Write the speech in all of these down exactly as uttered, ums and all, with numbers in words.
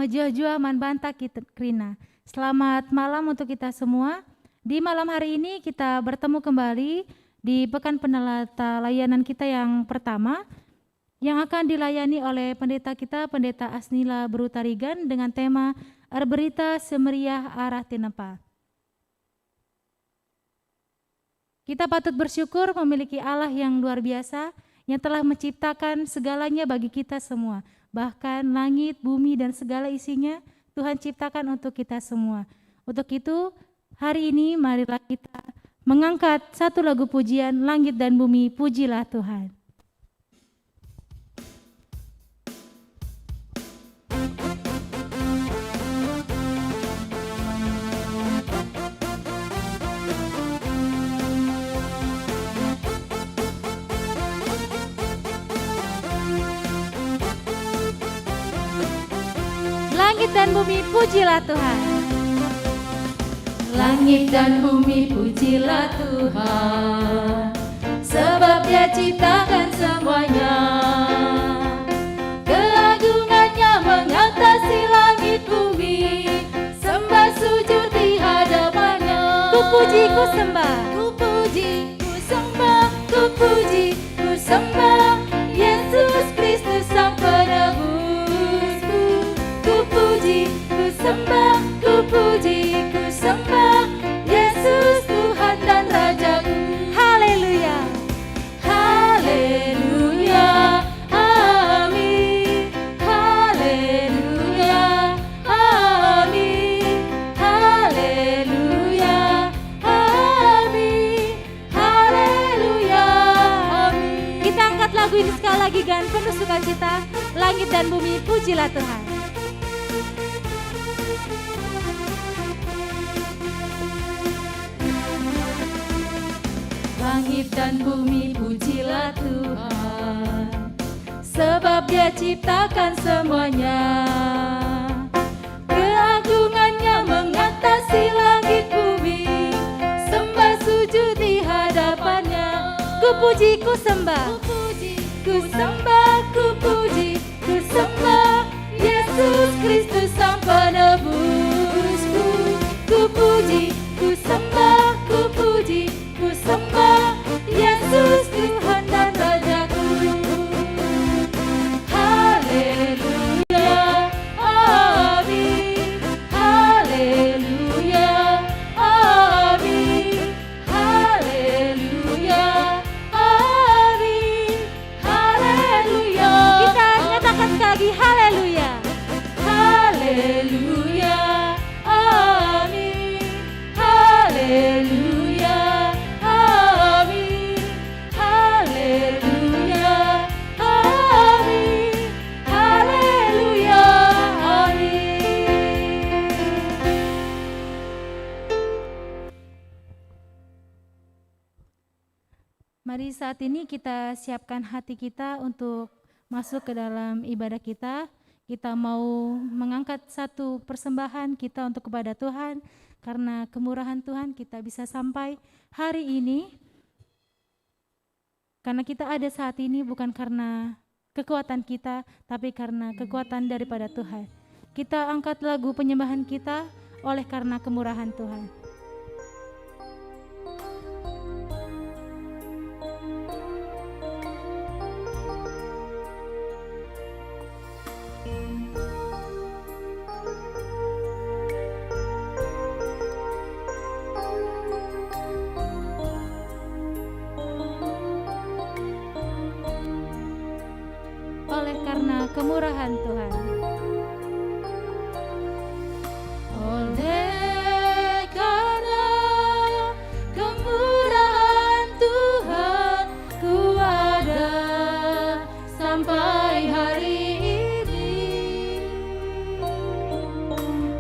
Mejuah-juah man banta kita kerina. Selamat malam untuk kita semua. Di malam hari ini kita bertemu kembali di Pekan Penata Layanan kita yang pertama, yang akan dilayani oleh pendeta kita, Pendeta Asnila Beru Tarigan, dengan tema Erberita Semeriah Arah Tinepa. Kita patut bersyukur memiliki Allah yang luar biasa, yang telah menciptakan segalanya bagi kita semua. Bahkan langit, bumi, dan segala isinya Tuhan ciptakan untuk kita semua. Untuk itu, hari ini marilah kita mengangkat satu lagu pujian, Langit dan Bumi, Pujilah Tuhan. Langit dan bumi, pujilah Tuhan. Langit dan bumi, pujilah Tuhan, sebab Dia ciptakan semuanya. Keagungan-Nya mengatasi langit bumi, sembah sujud di hadapan-Nya. Ku puji, ku sembah. Ku puji, ku sembah, ku puji, ku sembah Yesus Kristus Sang Penebusku. Ku puji, ku sembah, ku puji, ku sembah Yesus Tuhan dan Rajaku. Haleluya. Haleluya, amin. Haleluya, amin. Haleluya, amin. Haleluya, amin. Kita angkat lagu ini sekali lagi, dengan penuh sukacita. Langit dan bumi, pujilah Tuhan. Langit dan bumi, pujilah Tuhan, sebab Dia ciptakan semuanya. Keagungan-Nya mengatasi langit bumi, sembah sujud di hadapan-Nya. Ku puji, ku sembah. Ku puji, ku sembah, ku puji, ku sembah Yesus Kristus Sang Penebusku. Ku puji, ku sembah, ku puji, ku sembah Yesus Tuhan dan Rajaku. Haleluya, amin. Haleluya, amin. Haleluya, amin. Haleluya. Kita nyatakan sekali lagi, haleluya. Haleluya, amin. Haleluya, amin. Haleluya, amin. Haleluya, amin. Mari saat ini kita siapkan hati kita untuk masuk ke dalam ibadah kita. Kita mau mengangkat satu persembahan kita untuk kepada Tuhan. Karena kemurahan Tuhan kita bisa sampai hari ini. Karena kita ada saat ini bukan karena kekuatan kita, tapi karena kekuatan daripada Tuhan. Kita angkat lagu penyembahan kita, Oleh Karena Kemurahan Tuhan. Oleh karena kemurahan Tuhan. Oleh karena kemurahan Tuhan, ku ada sampai hari ini.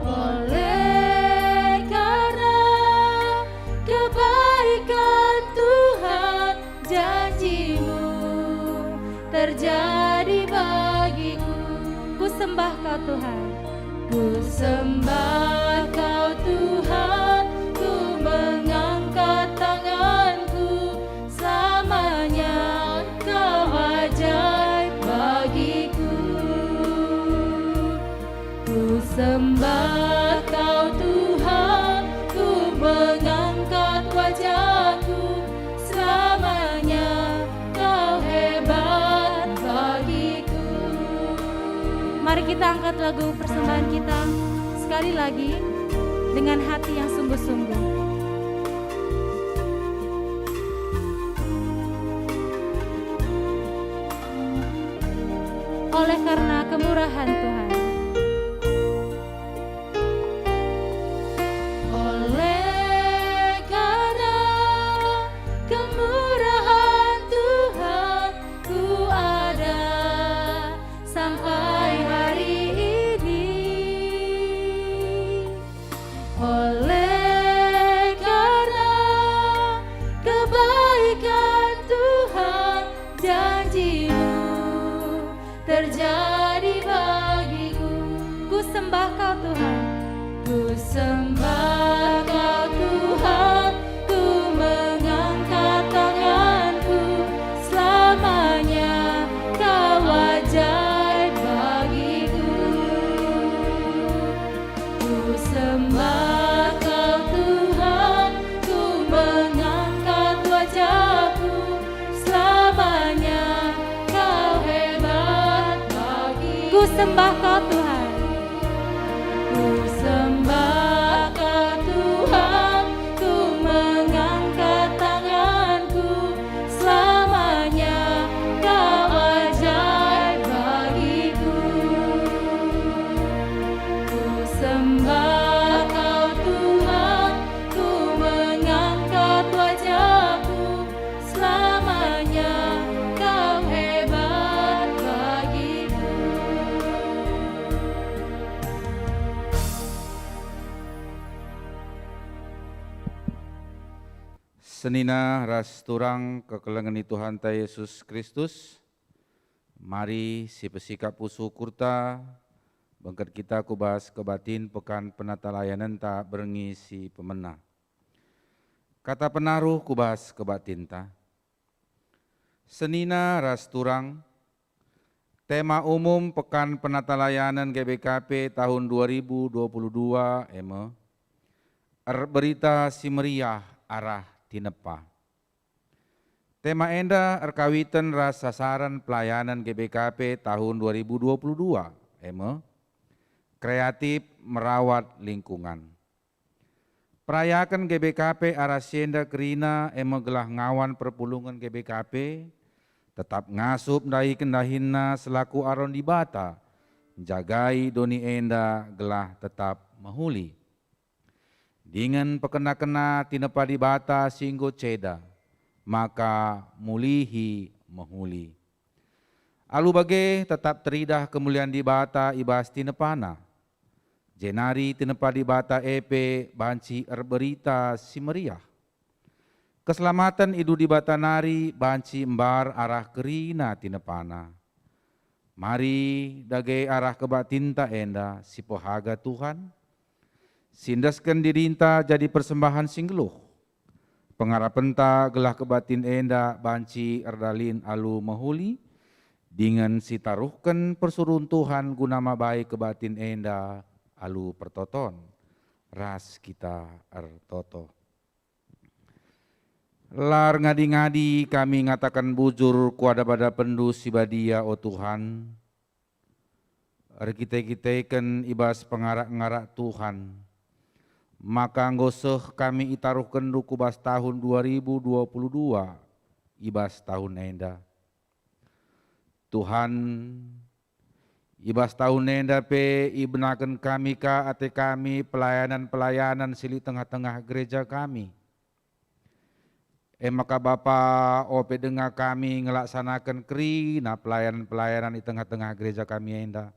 Oleh karena kebaikan Tuhan, janji-Mu terjadi bagiku. Ku sembah Kau, Tuhan. Ku sembah Kau, Tuhan, ku mengangkat tanganku, selamanya Kau ajaib bagiku. Ku Mengangkat wajahku, selamanya Kau hebat bagiku. Mari kita angkat lagu persembahan kita sekali lagi dengan hati yang sungguh-sungguh. Oleh karena kemurahan Tuhan. Oleh karena kemurahan Tuhan, ku ada sampai hari ini. Oleh karena kebaikan Tuhan, janji-Mu terjadi bagiku. Ku sembah Kau, Tuhan. Ku sembah Kau, Tuhan, ku mengangkat tanganku, selamanya Kau ajaib bagiku. Ku sembah Kau, Tuhan, ku mengangkat wajahku, selamanya Kau hebat bagiku. Ku sembah Kau, Tuhan. Ku sembah Kau, Tuhan, ku mengangkat tanganku, selamanya Kau ajaib bagiku. Ku sembah Kau, Tuhan, ku mengangkat wajahku, selamanya Kau hebat bagiku. Senina ras turang kekelengen ni Tuhanta Yesus Kristus, mari sipesikap pusuh ukurta, bengket kita ku bas kebaktin Pekan Penatalayanenta berngi si pemena. Kata penaruh ku bas kebaktinta. Senina ras turang, tema umum Pekan Penatalayanen G B K P tahun dua ribu dua puluh dua e me, Erberita Si Meriah arah Tinepa. Tema enda erkawiten ras sasaran pelayanan G B K P tahun dua ribu dua puluh dua, e me, kreatif merawat lingkungan. Perayaken G B K P arah si enda kerina, e me gelah ngawan perpulungen G B K P tetap ngasup ndahiken dahinna selaku aron Dibata, njagai doni enda gelah tetap mehuli. Dingen pekena-kena tinepa Dibata si enggo ceda, maka mulihi mehuli. Alu bage tetap teridah kemulian Dibata i bas tinepaNa. Jenari tinepa Dibata e pe banci erberita si meriah. Keselamaten i dudi Dibata nari banci mbar arah kerina tinepaNa. Mari dage arah kebaktinta enda si pehaga Tuhan, si endesken dirinta jadi persembahen si nggeluh. Pengarapenta gelah kebaktin enda banci erdalin alu mehuli, dingen si taruhken persuruhen Tuhan guna mabai kebaktin enda alu pertoton. Ras kita ertoto. La erngadi-ngadi kami ngataken bujur ku adap-adapenNdu si badia, o Tuhan, erkite-kiteken i bas pengarak-ngarak Tuhan, maka enggo seh kami itaruhkenNdu ku bas tahun dua ribu dua puluh dua i bas tahun enda. Tuhan, i bas tahun enda pe ibenaken kami ka ate kami pelayanan-pelayanan si lit tengah-tengah gereja kami. E maka Bapa, ope denga kami ngelaksanaken kerina pelayanan-pelayanan i tengah-tengah gereja kami enda.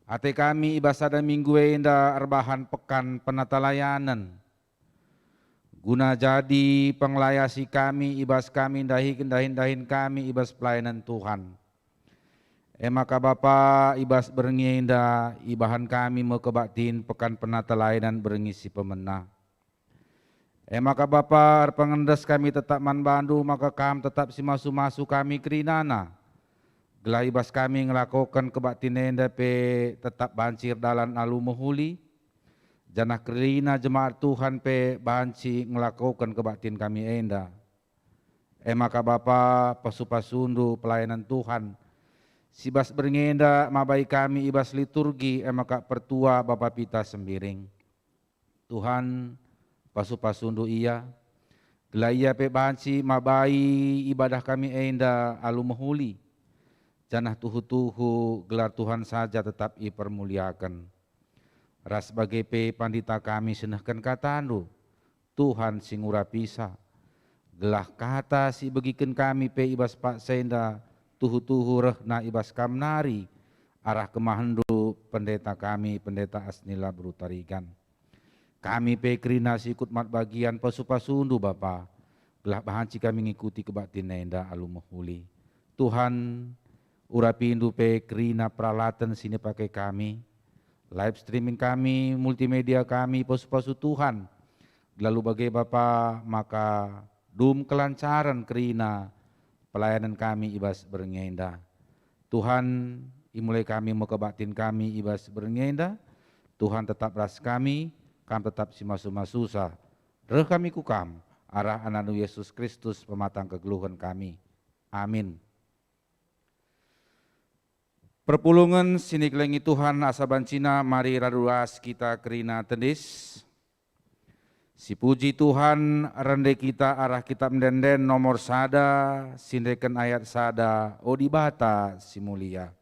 Ate kami i bas sada minggu enda erbahan Pekan Penatalayanen, guna jadi pengelaya si kami i bas kami ndahiken dahin-dahin kami i bas pelayanan Tuhan. E maka Bapa, i bas berngi enda ibahan kami me kebaktin Pekan Penatalayanen berngi si pemena. E maka Bapa, erpengendes kami tetap man bandu maka Kam tetap si masu-masu kami kerinana, gelah i bas kami ngelakoken kebaktin enda pe tetap banci erdalan alu mehuli, janah kerina jemaat Tuhan pe banci ngelakoken kebaktin kami enda. E maka Bapa, pasu-pasundu pelayanan Tuhan, si bas berngi enda mabai kami i bas liturgi, e maka pertua Bapa Pita Sembiring. Tuhan, pasu-pasundu ia, gelah ia pe banci mabai ibadah kami enda alu mehuli, janah tuhu-tuhu gelar Tuhan saja tetap ipermuliaken. Ras bage pe pandita kami senehken katandu, Tuhan si ngurapisa, gelah kata si ibegiken kami pe i bas paksa enda tuhu-tuhu rehna i bas kam nari, arah kemahenndu pendeta kami, Pendeta Asnila Beru Tarigan. Kami pe kerina si ikut mat bagian pasu-pasundu, Bapa, gelah banci kami ngikuti kebaktin enda alu mehuli. Tuhan, urapindu pe kerina peralaten si nipake kami, live streaming kami, multimedia kami, pasu-pasu Tuhan, gelah alu bage Bapa maka dum kelancaren kerina pelayanan kami i bas berngi enda. Tuhan, imulai kami me kebaktin kami i bas berngi enda. Tuhan tetap ras kami, Kam tetap si masu-masusa. Reh kami ku Kam, arah AnakNdu Yesus Kristus pematang kegeluhen kami. Amin. Perpulungen si nikelengi Tuhan, asa bancina mari radu ras kita kerina tendis. Sipuji Tuhan, rende kita arah Kitab Ende-enden nomor sada, si ndereken ayat sada, O Dibata si mulia.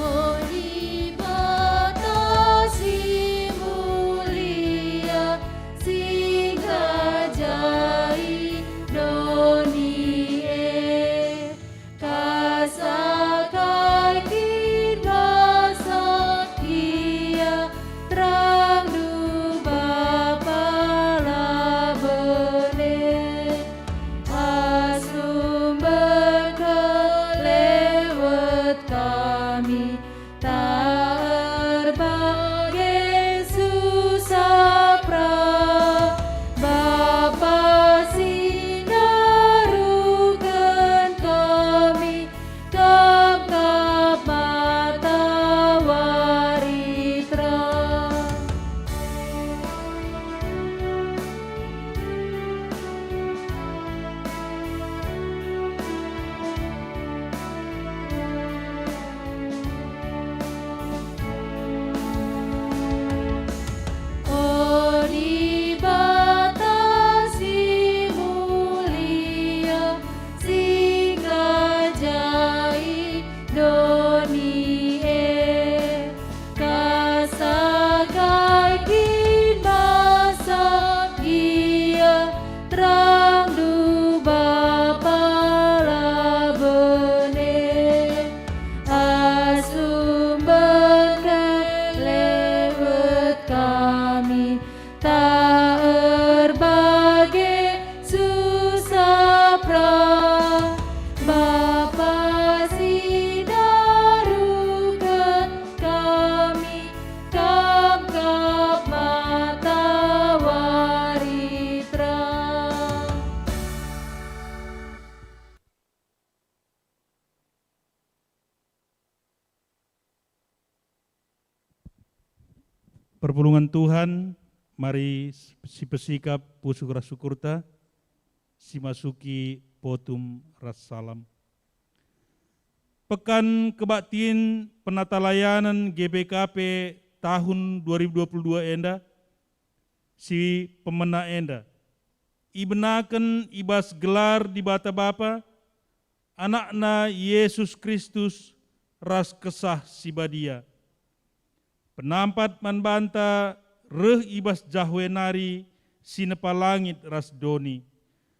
O Dibata si mulia, si ngajari doni e, kasa kai kin basa ia, terangNdu Bapa la bene. Asum bengket lewet kami, tak erbage susah pra. Bapa si ndaruhken kami, Kam kap matawari terang. O Dibata si mulia, si ngajari doni e, kasa kai kin basa ia, terangNdu Bapa la bene. Asum bengket lewet kami, tak erbage susah pra. Bapa si ndaruhken kami, Kam kap matawari terang. Perpulungen Tuhan, mari sipesikap pusuh ras syukurta, simasuki potum ras salam. Pekan Kebaktin Penatalayanen G B K P tahun dua ribu dua puluh dua enda si pemena enda ibenaken i bas gelar Dibata Bapa, AnakNa Yesus Kristus ras Kesah Si Badia. Penampat man banta reh i bas Jahwe nari si nepa langit ras doni,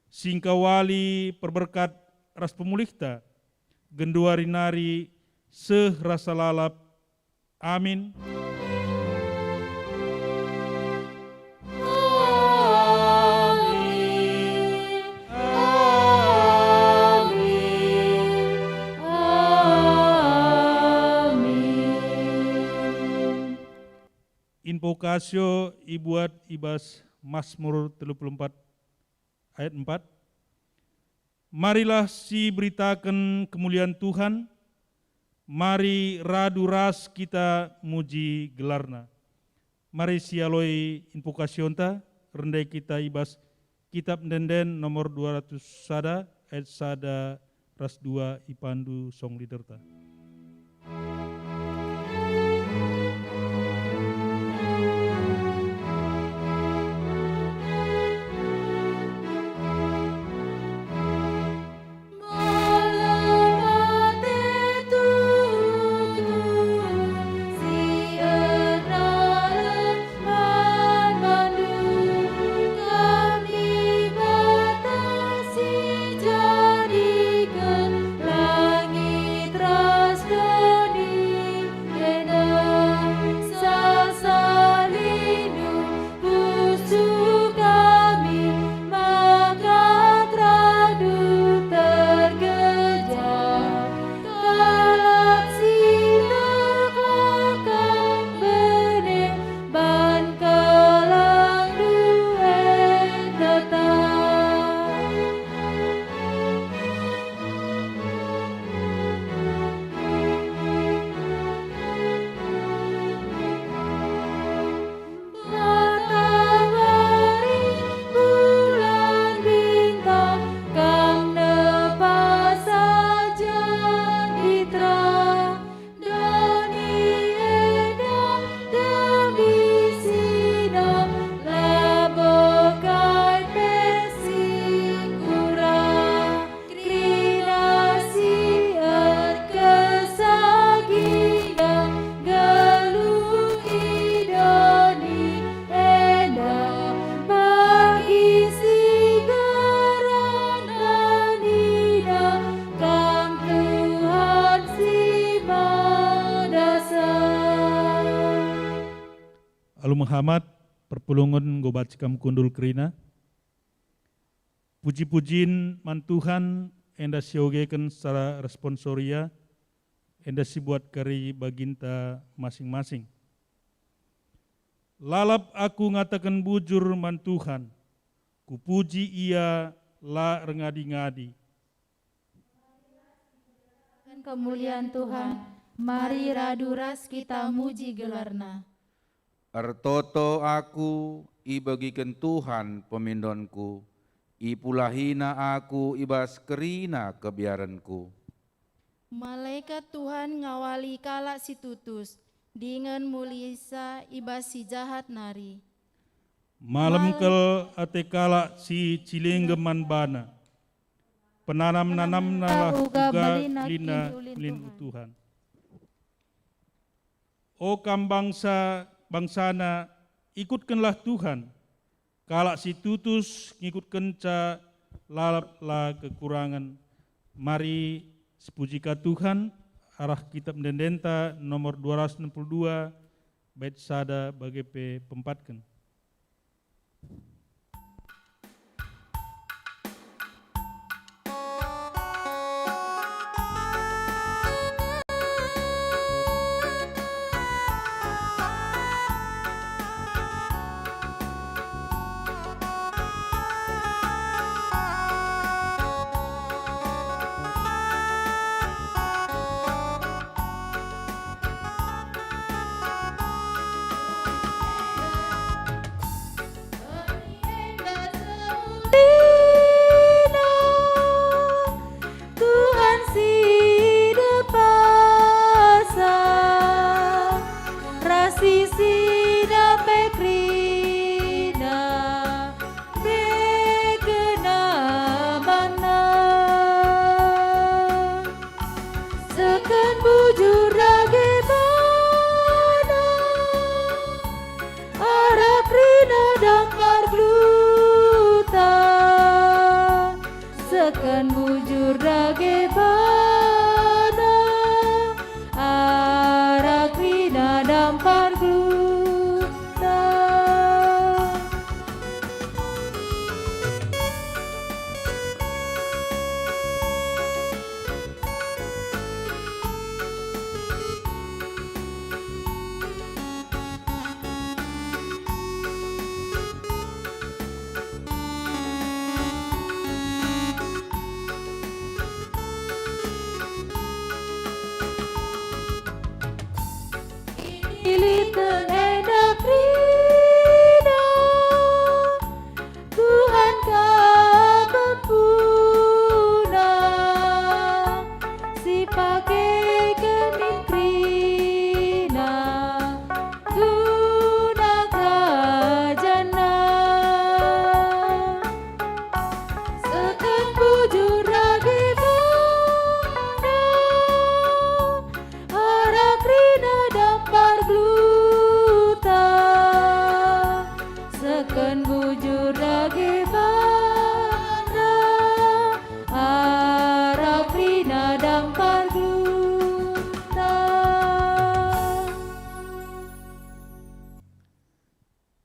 si engkawali perberkat ras pemulihta, genduari nari seh rasa lalap. Amin. Amin. Amin. Amin. Invokasio ibuat i bas Masmur telu puluh empat ayat empat. Marilah siberitaken kemulian Tuhan, mari radu ras kita muji gelarNa. Mari sialoi invokasionta, rende kita i bas Kitap Ende-enden nomor dua ratus sada ayat sada ras dua ipandu song leaderta. Pusuh kami maka teradu tergejam, kalak si terkakang bene ban kelang due tetap. Matawari, bulan, bintang, kam nepa saja di terang. Doni enda demi sina, labo kai pe si kurang. Kerina si erkesakina, geluh i doni enda. Bagi si gerana nina, Kam Tuhan si madasa. Alu mehamat, perpulungen enggo banci kam kundul kerina. Puji-pujin man Tuhan enda siogeken secara responsoria, enda sibuat kari baginta masing-masing. Lalap aku ngataken bujur man Tuhan, kupuji Ia la erngadi-ngadi. Kemulian Tuhan, mari radu ras kita muji gelarNa. Ertoto aku ibegiken Tuhan pemindonku, ipulahina aku i bas kerina kebiarenku. Malekat Tuhan ngawali kalak si tutus, dingen mulihsa i bas si jahat nari. Malem Mal- kal ate kalak si cilinggem man bana. Penanam-nanamnalah uga uga berina berina kin ulin ulin Tuhan. Tuhan. O kam bangsa, bangsana, ikutkenlah Tuhan. Kalak si tutus ngikutkenca lalap la kekurangen. Mari sipujika Tuhan, arah Kitap Ende-endenta nomor dua ratus enam puluh dua, bait sada bage pe peempatken.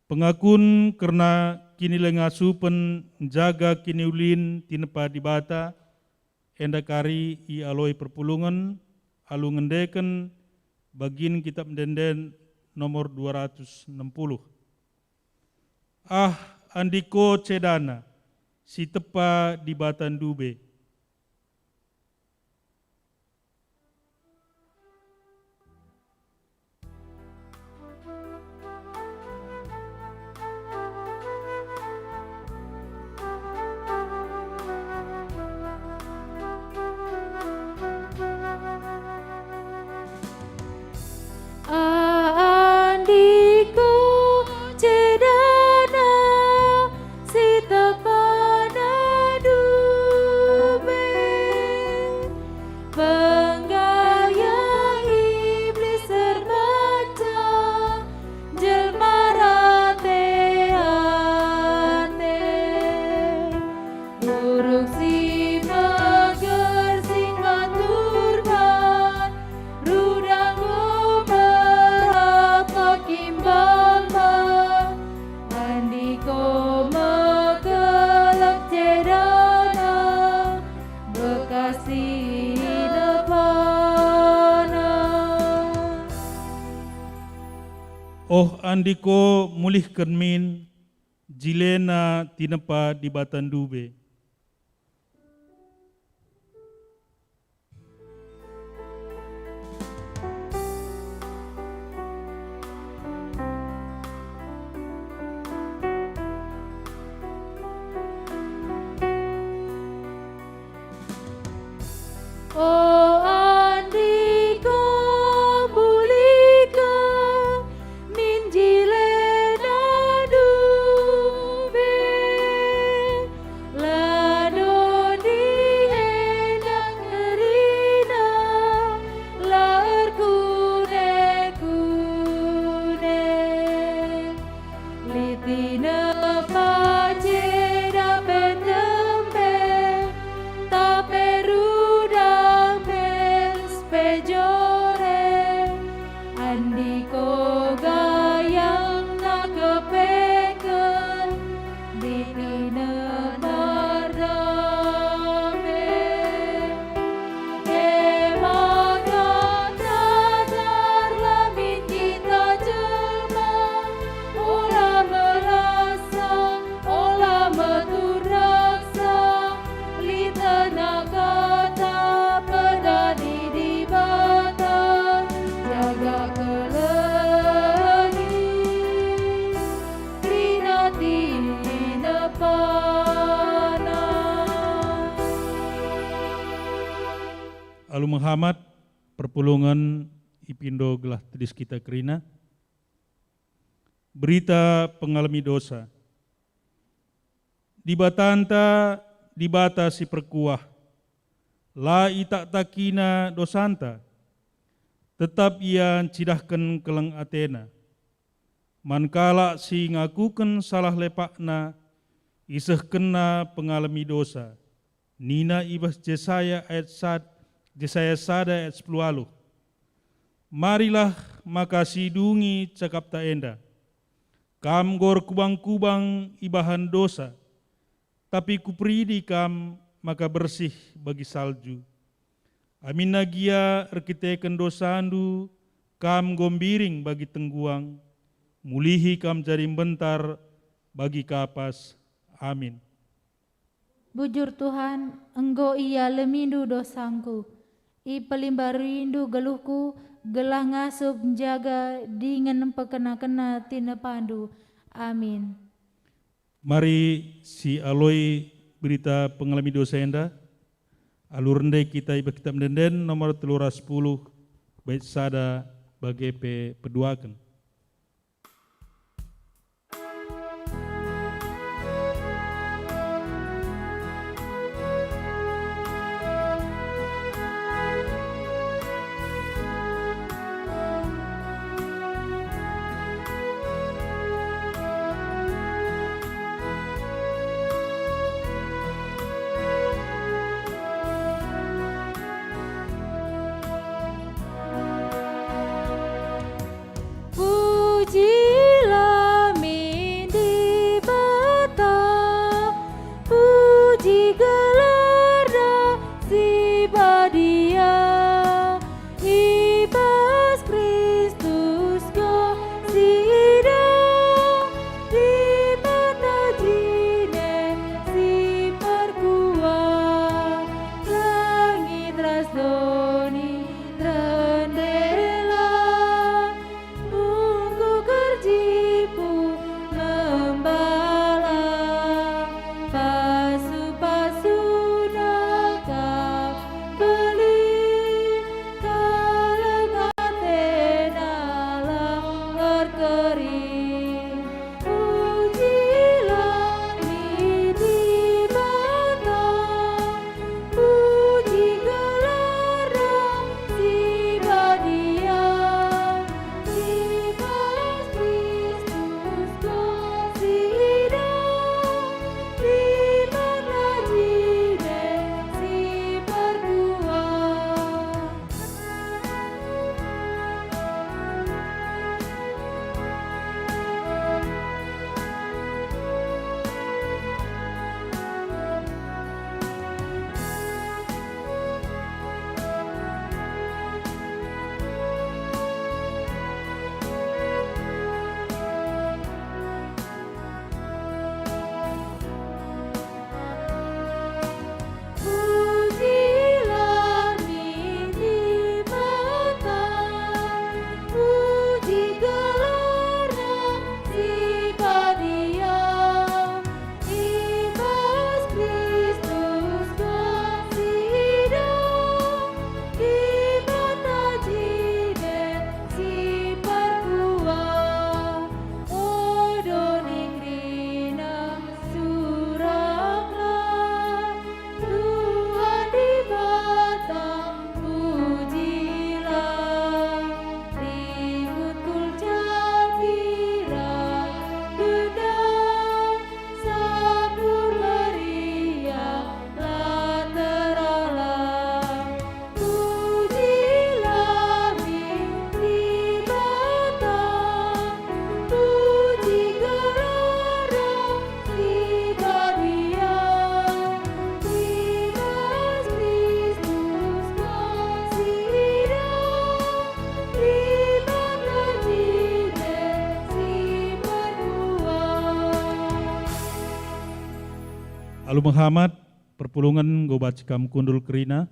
Pengakun kerna kinilengasupen njaga kiniulin tinepa Dibata, enda kari ialoi perpulungen alu ngendeken bagin Kitap Ende-enden nomor dua ratus enam puluh. Ah, andiko cedana, si tepa Dibata ndube. Ah, andiko cedana, si tepana ndube. Penggaya Iblis erbaca, jelma rate-ate. Uruk si meger sing man turban, rudang enggo merap kin baba. Andiko mekelek cedana, bekas tinepana. Oh, andiko mulihken min, jilena tinepa Dibata ndube. O, andiko mulihken min jilena ndube, la dondi enda kerina, la erkune-kune. Lit tinepa ceda pe tembe, tape rudang mes pe jore. Andiko gayangna kepeken, lit tinepa ndube. E maka tatarlah min kita jelma, ola melasa, ola meturasa, lit tenah kata pedani Dibata, jaga kelengi kerina tinepana. Alu mehamat, perpulungen ipindo gelah tedis kita kerina. Berita pengalemi dosa. Dibatanta Dibata si perkuah, la itaktakina dosanta, tetap Ia ncidahken keleng ateNa. Man kalak si ngakuken salah lepakna, isehkenna pengalemi dosa. Nina i bas Jesaya ayat sad-, Jesaya sada ayat sepuluh waluh, "Marilah maka sidungi cakapta enda. Kam enggo erkubang-kubang ibahan dosa, tapi Kuperidi kam maka bersih bagi salju. Aminna gia erkiteken dosandu, kam enggo mbiring bagi tengguang, mulihi kam jadi mbentar bagi kapas." Amin. Bujur Tuhan, enggo ialemindu dosangku, ipelimbarindu geluhku, gelah ngasup njaga dingen mpekena-kena tinepandu. Amin. Mari sialoi berita pengalemi dosa enda. Alu rende kita i bas Kitap Ende-enden nomor telu ras sepuluh, bait sada bage pe peduaken. Alu mehamat, perpulungen enggo banci kam kundul kerina.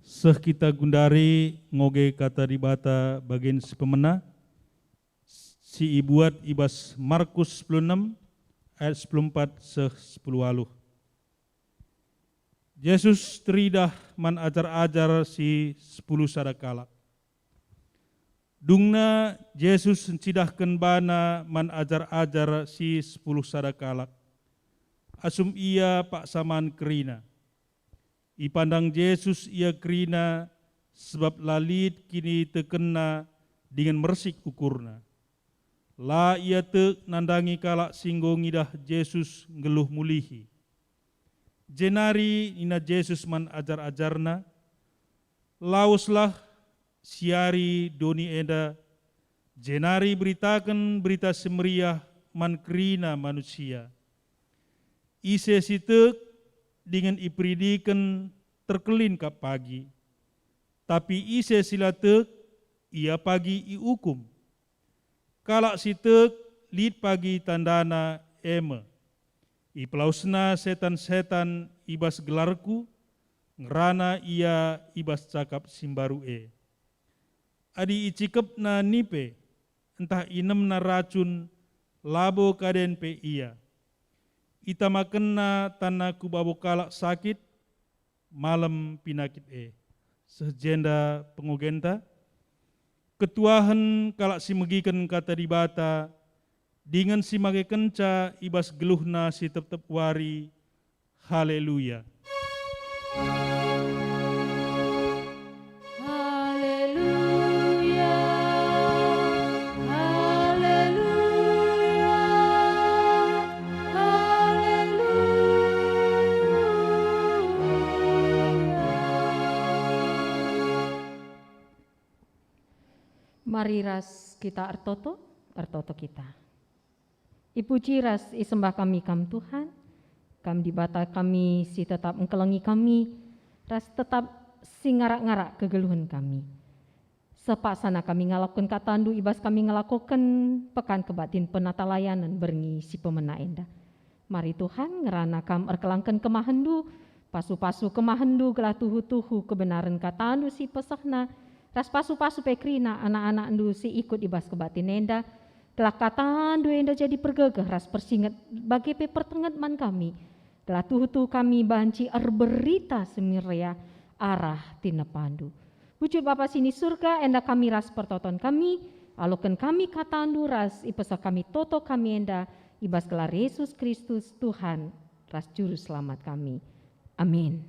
Seh kita gundari ngoge Kata Dibata bagin si pemena, si ibuat i bas Markus sepuluh enem ayat sepuluh empat seh sepuluh waluh. Jesus teridah man ajar-ajar si sepuluh sada kalak. Dungna Jesus ncidahken bana man ajar-ajar si sepuluh sada kalak, asum ia paksa man kerina. Ipandang Jesus ia kerina, sebab la lit kinitekenna dingen mersik ukurna. La ia tek nandangi kalak si enggo ngidah Jesus nggeluh mulihi. Jenari nina Jesus man ajar-ajarNa, "Laweslah, siari doni enda, jenari beritaken Berita Si Meriah man kerina manusia. Ise si tek dingen iperidiken terkelin kap pagi, tapi ise si la tek, ia pagi iukum. Kalak si tek lit pagi tandana, e me: ipelawesna setan-setan i bas gelarKu, ngerana ia i bas cakap si mbaru e. Adi icikepna nipe, ntah inemna racun, labo kaden pe ia. Itamakenna tanna ku babo kalak sakit, malem pinakit e." Seh jenda pengogenta. Ketuahen kalak si megiken Kata Dibata dingen si makekenca i bas geluhna si tep-tep wari. Haleluya! Haleluya, haleluya, haleluya. Mari ras kita ertoto, ertoto kita. Ipuji ras isembah kami Kam, Tuhan, Kam Dibata kami si tetap engkelengi kami, ras tetap si ngarak-ngarak kegeluhen kami. Sepaksana kami ngalakoken kataNdu i bas kami ngelakoken Pekan Kebaktin Penatalayanen berngi si pemena enda. Mari Tuhan, ngerana Kam erkelangken kemahenNdu, pasu-pasu kemahenNdu gelah tuhu-tuhu kebenaren kataNdu si pesehna, ras pasu-pasu pe kerina anak-anakNdu si ikut i bas kebaktin enda, gelah kataNdu enda jadi pergegeh ras persinget bage pe pertenget man kami, gelah tuhu-tuhu kami banci erberita si meriah arah tinepaNdu. Bujur Bapa si ni Surga, enda kami ras pertoton kami, aloken kami kataNdu ras ipeseh kami toto kami enda, i bas gelar Yesus Kristus, Tuhan ras Juru Selamat kami. Amin.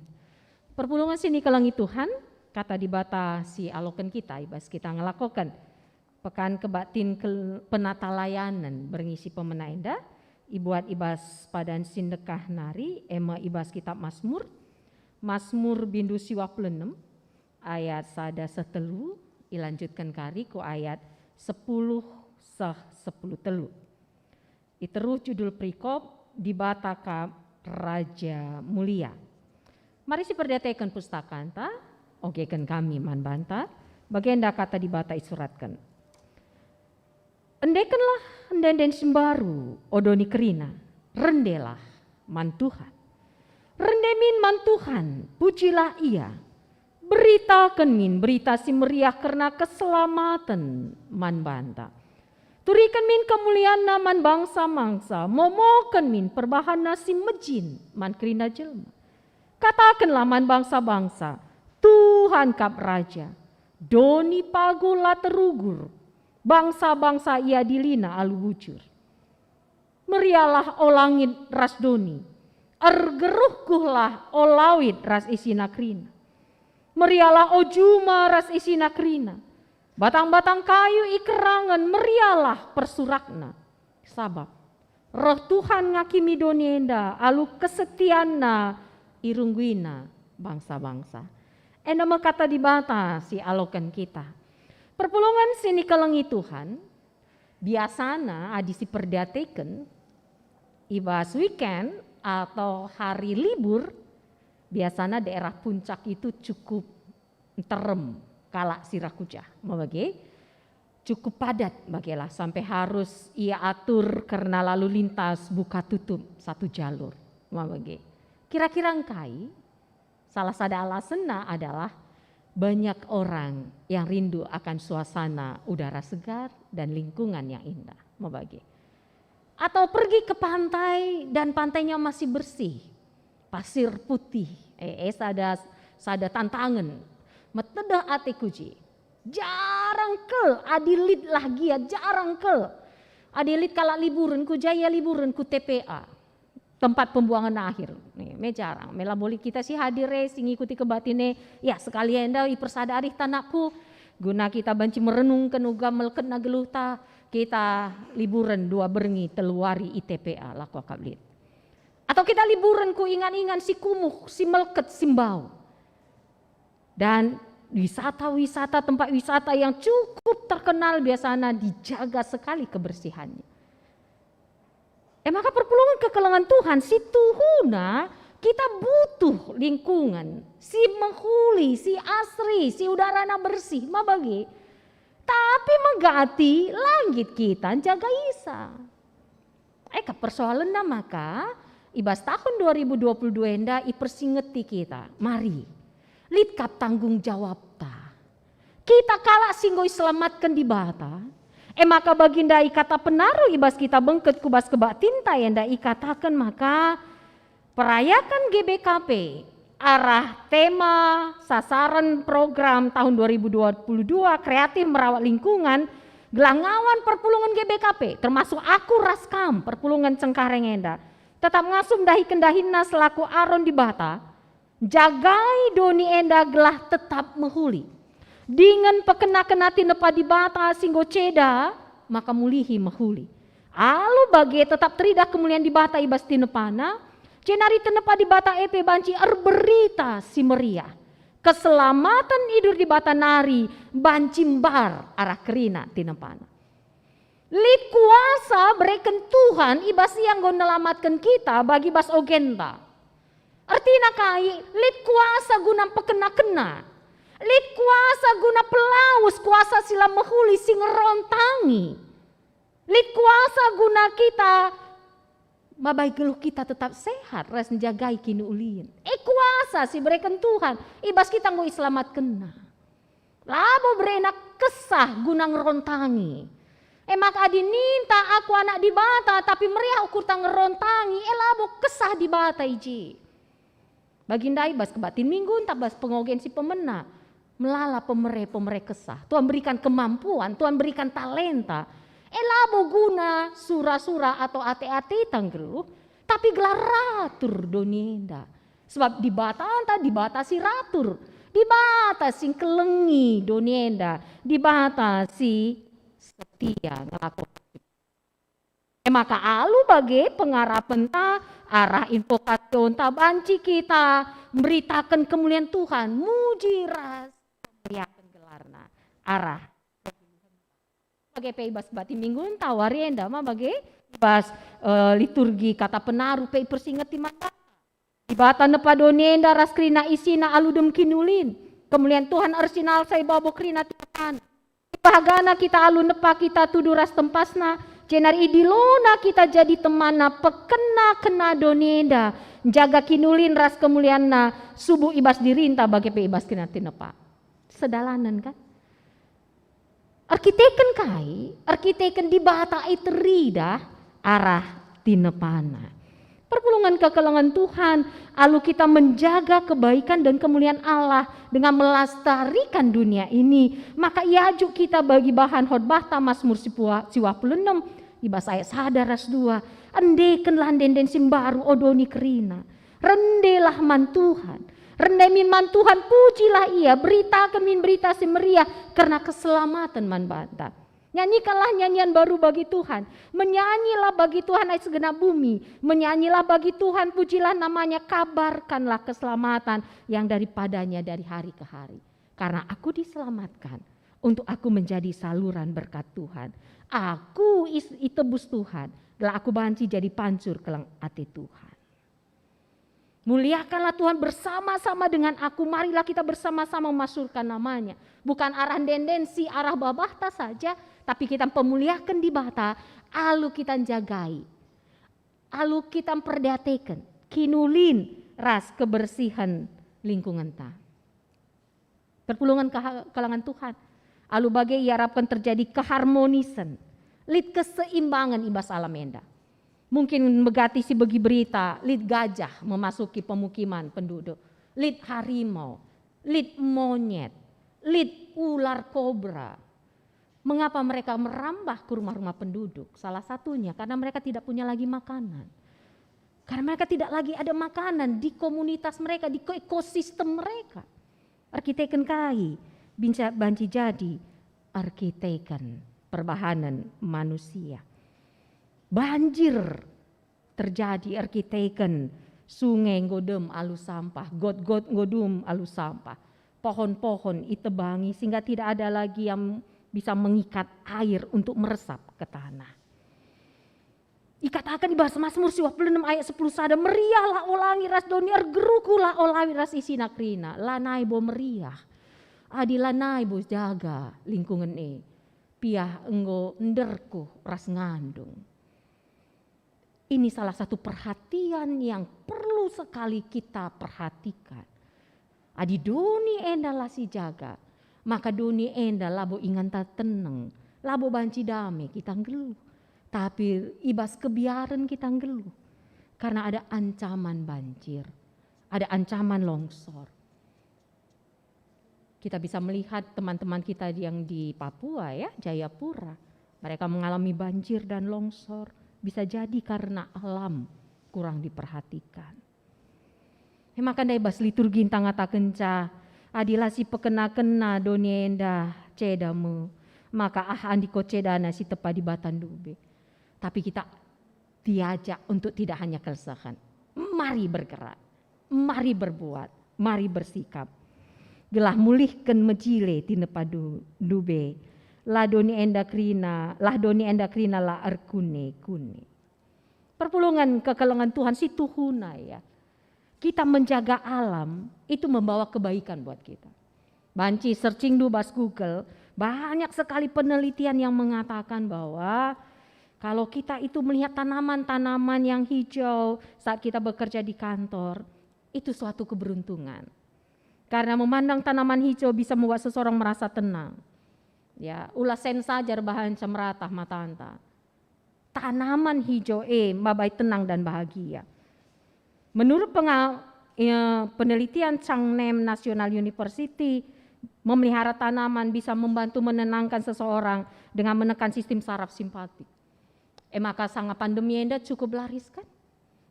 Perpulungen si nikelengi Tuhan, Kata Dibata si aloken kita i bas kita ngelakoken Pekan Kebaktin Kel-, Penatalayanen berngi si pemena enda, ibuat i bas padan si ndekah nari, e me i bas Kitap Masmur, Masmur bindu siwah puluh enem, ayat sada seh telu, ilanjutken kari ku ayat sepuluh seh sepuluh telu. Iteruh judul perikop, Dibata Kap Raja Mulia. Mari siperdiateken pustakanta, ogeken kami man banta, bagenda Kata Dibata isuratken. Endekenlah ende-enden si mbaru, o doni kerina, rendelah man Tuhan. Rende min man Tuhan, pujilah Ia. Beritaken min berita si meriah kerna keselamaten man banta. Turiken min kemulianNa man bangsa-bangsa, momoken min perbahanNa si mejin man kerina jelma. Katakenlah man bangsa-bangsa, "Tuhan kap Raja, doni pagu la terugur, bangsa-bangsa iadiliNa alu bujur." Meriahlah, o langit ras doni, ergeruhguhlah, o lawit ras isina kerina. Meriahlah, o juma ras isina kerina, batang-batang kayu i kerangen, meriahlah persurakna. Sabap reh Tuhan ngakimi doni enda alu kesetianNa, irungguiNa bangsa-bangsa. Enda me Kata Dibata si aloken kita. Perpulungen si nikelengi Tuhan, biasana adi siperdiateken, i bas weekend atau hari libur, biasana daerah Puncak itu cukup nterem kalak si rah ku jah. Me bage, cukup padat bagelah, sampai harus ia atur kerna lalu lintas buka tutup satu jalur. Ma bage. Kira-kira engkai? Salah sada alasanna adalah banyak orang yang rindu akan suasana udara segar dan lingkungan yang indah. Ma bage. Atau pergi ke pantai dan pantainya masih bersih, pasir putih. Eh, eh, sada, sada tantangen. Metedeh ateku je. Jarang kal, adi lit lah gia, jarang kal. Adi lit kalak liburen ku ja, ia liburen ku T P A, tempat pembuangan akhir. Nih, me jarang. Me labo lit kita si hadir e, si ngikuti kebaktin e. Ya, sekali enda ipersada arihta, nakku, guna kita banci merenungken uga melketna geluhta, kita liburen dua berngi, telu wari i T P A, lako akap lit. Atau kita liburen ku ingan-ingan si kumuh, si melket, si mbau. Dan wisata-wisata, tempat wisata yang cukup terkenal biasanya dijaga sekali kebersihannya. E maka perpulungen kekelengen Tuhan, si tuhuna kita butuh lingkungan si mehuli, si asri, si udarana bersih, ma bage. Tapi megati la nggit kita njaga isa. E kap persoalenna maka, i bas tahun dua ribu dua puluh dua enda ipersingeti kita. Mari, lit kap tanggung jawabta. Kita kalak si enggo iselamatken Dibata, e maka bagi ndai kata penaruh i bas kita bengket ku bas kebaktinta enda ikataken maka, perayaken G B K P arah tema sasaran program tahun dua ribu dua puluh dua kreatif merawat lingkungan, gelah ngawan perpulungen G B K P, termasuk aku ras kam perpulungen Cengkareng enda, tetap ngasup ndahiken dahinna selaku Aron Dibata, jagai doni enda gelah tetap mehuli. Dingen pekena-kena tinepa Dibata si enggo ceda, maka mulihi mehuli. Alu bage tetap teridah kemulian Dibata i bas tinepana, jenari tinepa Dibata e pe banci erberita si meriah. Keselamaten idur Dibata nari banci mbar arah kerina tinepana. Lit kuasa bereken Tuhan i bas Ia enggo nelamatken kita bagi bas ogenta. Ertina kai? Lit kuasa guna mpekena-kena. Lit kuasa guna pelawes, kuasa si la mehuli, si ngerontangi. Lit kuasa guna kita mabai geluh kita tetap sehat ras njagai kiniulin. E kuasa si bereken Tuhan, i bas kita enggo iselamatkenna. Labo berena kesah guna ngerontangi. E maka adi ninta aku anak Dibata, tapi meriah ukurta ngerontangi, e labo kesah Dibata i je. Bagi ndai bas kebaktin Minggu ntah bas pengogen si pemena, melala pemere-pemere kesah. Tuhan berikan kemampuan, Tuhan berikan talenta. E labo guna sura-sura atau ate-ateta nggeluh, tapi gelah ratur doni enda. Sebab Dibatanta Dibata si ratur, Dibata si ngkelengi doni enda, Dibata si setia ngelakon. E maka alu bage pengarapenta arah invokasionta banci kita mberitaken kemulian Tuhan, muji ras memuliaken gelarNa arah kegeluhenta. Bage pe i bas kebaktin Minggu ntah wari enda ma bage i bas, eh, liturgi kata penaruh pe ipersingeti man banta. Dibata nepa doni enda ras kerina isina alu dem kiniulin. Kemulian Tuhan ersinalsai babo kerina tinepan. Ibahagana kita alu nepa kita tudu ras tempasna, jenari idilona kita jadi temanna pekena-kena doni enda, njaga kiniulin ras kemulianna, subuk i bas dirinta bage pe i bas kerina tinepa. Sedalanen kan? Erkiteken kai? Erkiteken Dibata e teridah arah tinepana. Perpulungen kekelengen Tuhan, alu kita menjaga kebaikan dan kemuliaan Allah dengan melestarikan dunia ini, maka iajuk kita bagi bahan khotbahta Masmur siwah puluh enem, i bas ayat sada ras dua, "Endekenlah ende-enden si mbaru, o doni kerina. Rendelah man Tuhan. Rende min man Tuhan, pujilah Ia, beritaken min berita si meriah kerna keselamaten man banta. Nyanyikanlah nyanyian baru bagi Tuhan. Menyanyilah bagi Tuhan, hai segenap bumi. Menyanyilah bagi Tuhan, pujilah namanya, kabarkanlah keselamatan yang daripada-Nya dari hari ke hari. Karena aku diselamatkan, untuk aku menjadi saluran berkat Tuhan. Aku is-, itebus Tuhan, gelah aku banci jadi pancur keleng ate Tuhan." Muliakanlah Tuhan bersama-sama dengan aku. Marilah kita bersama-sama memasyhurkan namanya. Bukan arah ende-enden si arah babahta saja, tapi kita pemuliaken Dibata, alu kita njagai, alu kita mperdiateken, kinulin ras kebersihen lingkungenta. Perpulungen keha-, kalangan Tuhan. Alu bage iarapken terjadi keharmonisen, lit keseimbangen i bas alam enda. Mungkin megati si begi berita, lit gajah memasuki pemukiman penduduk, lit harimau, lit monyet, lit ular kobra. Mengapa mereka merambah ke rumah-rumah penduduk? Salah satunya karena mereka tidak punya lagi makanan. Karena mereka tidak lagi ada makanan di komunitas mereka, di ko-, ekosistem mereka. Erkiteken kai binca-, banci jadi? Erkiteken perbahanen manusia. Banjir terjadi erkiteken sunge enggo dem alu sampah, got-got enggo dem alu sampah, pohon-pohon itebangi sehingga tidak ada lagi yang bisa mengikat air untuk meresap ke tanah. Ikataken i bas Mazmur siwah puluh enem ayat sepuluh sada, "Meriahlah, o langi ras doni, ergeruhkuhlah, o lawit ras isina kerina." Lanai bo meriah, adi lanai bo jaga lingkungen e, piah enggo nderkuh ras ngandung. Ini salah satu perhatian yang perlu sekali kita perhatikan. Adi doni enda la sijaga, maka doni enda labo inganta teneng, labo banci dame kita nggeluh, tapi i bas kebiaren kita nggeluh, karena ada ancaman banjir, ada ancaman longsor. Kita bisa melihat teman-teman kita yang di Papua, ya, Jayapura. Mereka mengalami banjir dan longsor. Bisa jadi karena alam kurang diperhatikan. E maka ndai bas liturgi ntah ngatakenca, "Adi la sipekena-kena doni enda, ceda me, maka ah andiko cedana si tepa Dibata ndube." Tapi kita diajak untuk tidak hanya kelsehan. Mari bergerak, mari berbuat, mari bersikap. Gelah mulihken mejile tinepa du-, ndube. La doni enda kerina, lah doni enda kerina la erkune-kune. Perpulungen kekelengen Tuhan si tuhuna, ya. Kita menjaga alam itu membawa kebaikan buat kita. Banci searching du bas Google, banyak sekali penelitian yang mengatakan bahwa kalau kita itu melihat tanaman-tanaman yang hijau saat kita bekerja di kantor, itu suatu keberuntungan. Karena memandang tanaman hijau bisa membuat seseorang merasa tenang. Ya, ula sen saja erbahanca meratah matanta. Tanaman hijau e mabai tenang dan bahagia. Menurut penga-, eh, penelitian Chang Nem National University, memelihara tanaman bisa membantu menenangkan seseorang dengan menekan sistem saraf simpatik. E maka sanga pandemi enda cukup laris, kan?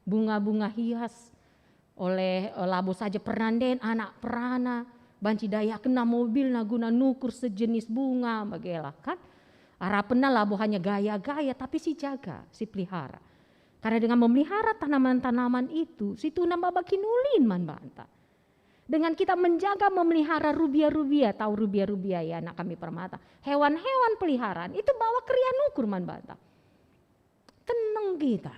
Bunga-bunga hias oleh, eh, labo saja pernanden anak perana, banci dayakenna mobilna guna nukur sejenis bunga, bagelah, kan? Arapenna labo hanya gaya-gaya, tapi sijaga, sipelihara. Karena dengan memelihara tanaman-tanaman itu, situhuna maba kinulin man banta. Dengan kita menjaga, memelihara rubia-rubia, tahu rubia-rubia, ya, anak kami permata, hewan-hewan peliharaan, itu bawa keriahen ukur man banta. Teneng kita.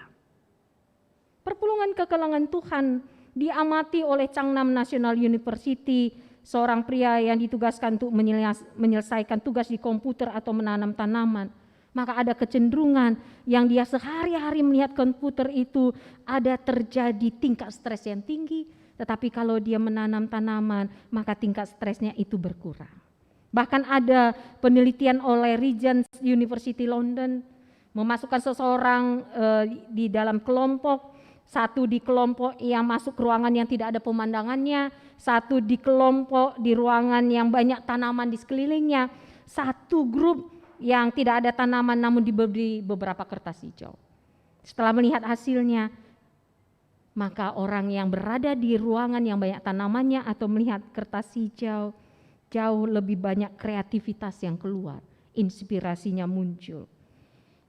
Perpulungen kekelengen Tuhan diamati oleh Chang Nam National University, seorang pria yang ditugaskan untuk menyelias-, menyelesaikan tugas di komputer atau menanam tanaman. Maka ada kecenderungan yang dia sehari-hari melihat komputer itu ada terjadi tingkat stres yang tinggi, tetapi kalau dia menanam tanaman, maka tingkat stresnya itu berkurang. Bahkan ada penelitian oleh Regent's University London memasukkan seseorang, eh, di dalam kelompok, satu di kelompok yang masuk ke ruangan yang tidak ada pemandangannya, satu di kelompok di ruangan yang banyak tanaman di sekelilingnya, satu grup yang tidak ada tanaman namun diberi beberapa kertas hijau. Setelah melihat hasilnya, maka orang yang berada di ruangan yang banyak tanamannya atau melihat kertas hijau jauh lebih banyak kreativitas yang keluar, inspirasinya muncul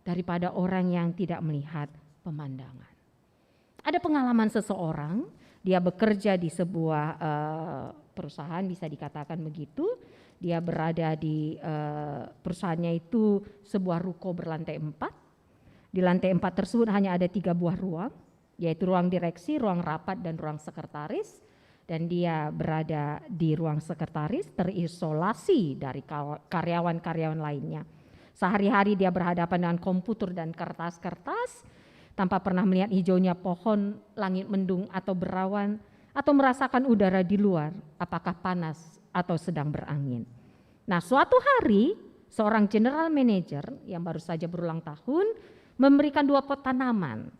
daripada orang yang tidak melihat pemandangan. Ada pengalaman seseorang, dia bekerja di sebuah, eh, perusahaan, bisa dikatakan begitu. Dia berada di, eh, perusahaannya itu sebuah ruko berlantai empat. Di lantai empat tersebut hanya ada tiga buah ruang, yaitu ruang direksi, ruang rapat, dan ruang sekretaris. Dan dia berada di ruang sekretaris, terisolasi dari kawa-, karyawan-karyawan lainnya. Sehari-hari dia berhadapan dengan komputer dan kertas-kertas. tanpa pernah melihat hijaunya pohon, langit mendung atau berawan, atau merasakan udara di luar, apakah panas atau sedang berangin. Nah, suatu hari, seorang general manager yang baru saja berulang tahun memberikan dua pot tanaman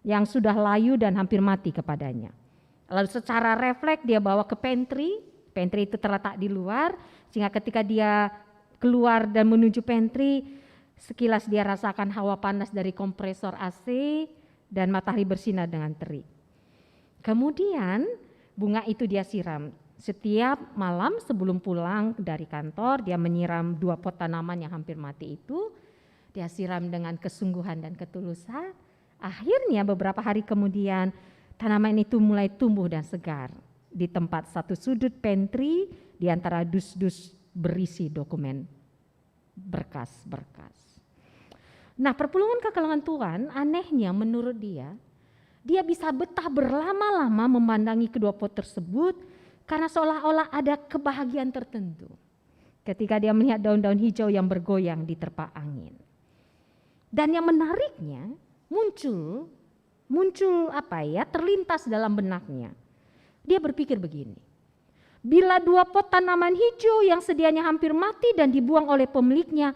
yang sudah layu dan hampir mati kepadanya. Lalu secara refleks dia bawa ke pantry. Pantry itu terletak di luar, sehingga ketika dia keluar dan menuju pantry, sekilas dia rasakan hawa panas dari kompresor A C dan matahari bersinar dengan terik. Kemudian bunga itu dia siram. Setiap malam sebelum pulang dari kantor, dia menyiram dua pot tanaman yang hampir mati itu. Dia siram dengan kesungguhan dan ketulusan. Akhirnya beberapa hari kemudian, tanaman itu mulai tumbuh dan segar. Di tempat satu sudut pantry, di antara dus-dus berisi dokumen, berkas-berkas. Nah, perpulungen kekelengen Tuhan, anehnya menurut dia, dia bisa betah berlama-lama memandangi kedua pot tersebut karena seolah-olah ada kebahagiaan tertentu ketika dia melihat daun-daun hijau yang bergoyang diterpa angin. Dan yang menariknya, muncul, muncul apa ya, terlintas dalam benaknya. Dia berpikir begini, "Bila dua pot tanaman hijau yang sedianya hampir mati dan dibuang oleh pemiliknya,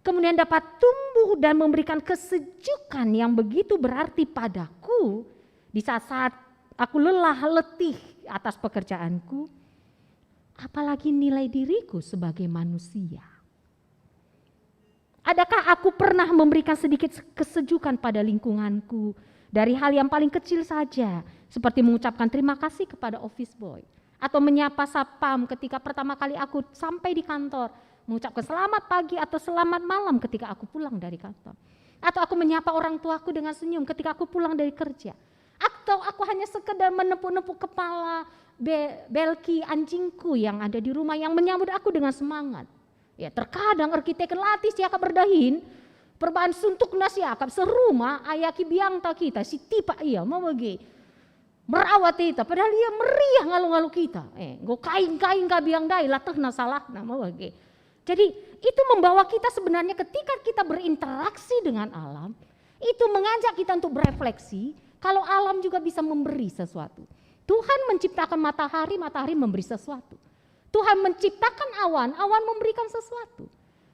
kemudian dapat tumbuh dan memberikan kesejukan yang begitu berarti padaku di saat-saat aku lelah, letih atas pekerjaanku, apalagi nilai diriku sebagai manusia." Adakah aku pernah memberikan sedikit kesejukan pada lingkunganku, dari hal yang paling kecil saja, seperti mengucapkan terima kasih kepada office boy, atau menyapa satpam ketika pertama kali aku sampai di kantor, mengucapkan selamat pagi atau selamat malam ketika aku pulang dari kantor, atau aku menyapa orang tuaku dengan senyum ketika aku pulang dari kerja, atau aku hanya sekedar menepuk-nepuk kepala be-, belki anjingku yang ada di rumah yang menyambut aku dengan semangat? Ya, terkadang erkiteken latih siakap erdahin, perbahan suntukna siakap serumah ayaki biangta kita, sitipak ia, mau bage. Merawat ita, padahal ia meriah ngalo-ngalo kita. Eh, enggo kaing-kaing ka biang ndai, la tehna salahna, mau bage. Jadi, itu membawa kita sebenarnya ketika kita berinteraksi dengan alam, itu mengajak kita untuk berefleksi, kalau alam juga bisa memberi sesuatu. Tuhan menciptakan matahari, matahari memberi sesuatu. Tuhan menciptakan awan, awan memberikan sesuatu.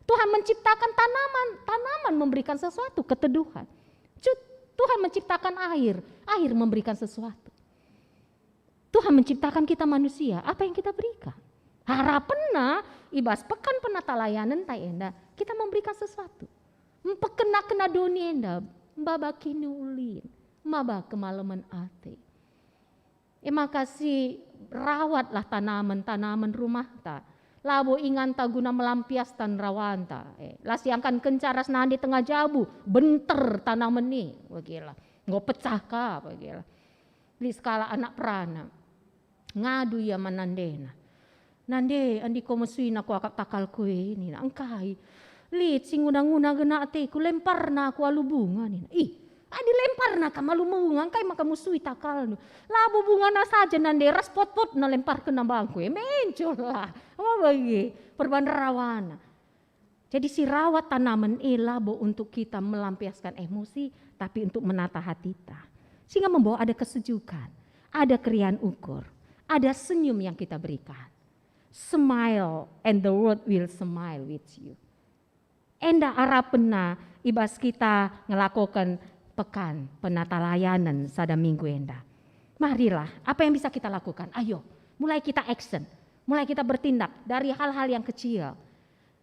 Tuhan menciptakan tanaman, tanaman memberikan sesuatu, keteduhan. Cu-, Tuhan menciptakan air, air memberikan sesuatu. Tuhan menciptakan kita manusia, apa yang kita berikan? Harapenna, i bas pekan penatalayanen ta enda, kita memberikan sesuatu. Mpekena-kena doni enda, mbabaki ulin, maba kemalemen ate. E maka si rawatlah tanamen-tanamen rumahta. Labo inganta guna melampiaskan rawanta. Eh, la siangkankenca ras nande tengah jabu, benter tanamen e, bagila. Enggo pecah ka, bagila. Lit sekalak anak perana. Ngadu ia man nandena. "Nande, andi ko mesui nako akap takalku e," nina. "Engkai?" "Lit si nguna-nguna gena ateku, lemparna aku alu bunga," nina. "Ih, adi lemparna kam alu bunga, engkai maka musui takalndu?" "Labo bungana saja nande, ras pot-potna lemparkenna bangku e, mencol lah." Apa bage perban rawana. Jadi si rawat tanaman e labo untuk kita melampiaskan emosi, tapi untuk menata hatita. Sehingga membawa ada kesejukan, ada keriahan ukur, ada senyum yang kita berikan. Smile and the world will smile with you. Enda arapenna i bas kita ngelakoken pekan penatalayanen sada minggu enda. Marilah, apa yang bisa kita lakukan? Ayo, mulai kita action, mulai kita bertindak dari hal-hal yang kecil.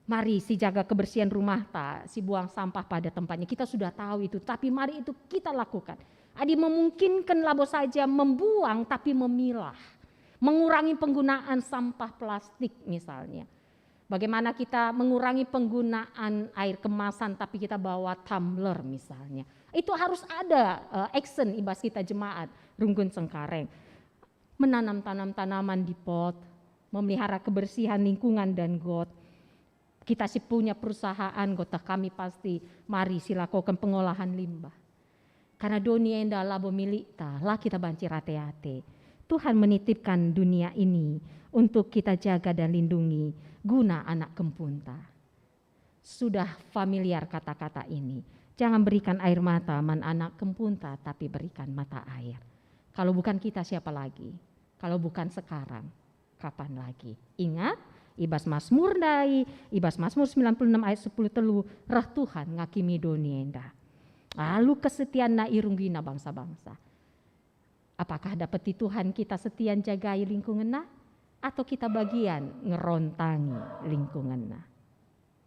Mari si jaga kebersihan rumahta, si buang sampah pada tempatnya. Kita sudah tahu itu, tapi mari itu kita lakukan. Adi memungkinkan labo saja membuang, tapi memilah. Mengurangi penggunaan sampah plastik misalnya. Bagaimana kita mengurangi penggunaan air kemasan tapi kita bawa tumbler misalnya. Itu harus ada, eh, action i bas kita jemaat Runggun Cengkareng. Menanam-tanam tanaman di pot, memelihara kebersihan lingkungan dan got. Kita si punya perusahaan, got teh kami pasti mari silakoken pengolahan limbah. Karena doni enda labo milikta, la kita banci rate-ate. Tuhan menitipkan dunia ini untuk kita jaga dan lindungi guna anak kempunta. Sudah familiar kata-kata ini. Jangan berikan air mata man anak kempunta, tapi berikan mata air. Kalau bukan kita, siapa lagi? Kalau bukan sekarang, kapan lagi? Ingat, i bas Masmur ndai, i bas Masmur sembilan puluh enam ayat sepuluh telu, reh Tuhan ngakimi doni enda. Alu kesetianNa irunggina bangsa-bangsa. Apakah dapeti Tuhan kita setia njagai lingkungenNa? Atau kita bagian ngerontangi lingkungenNa?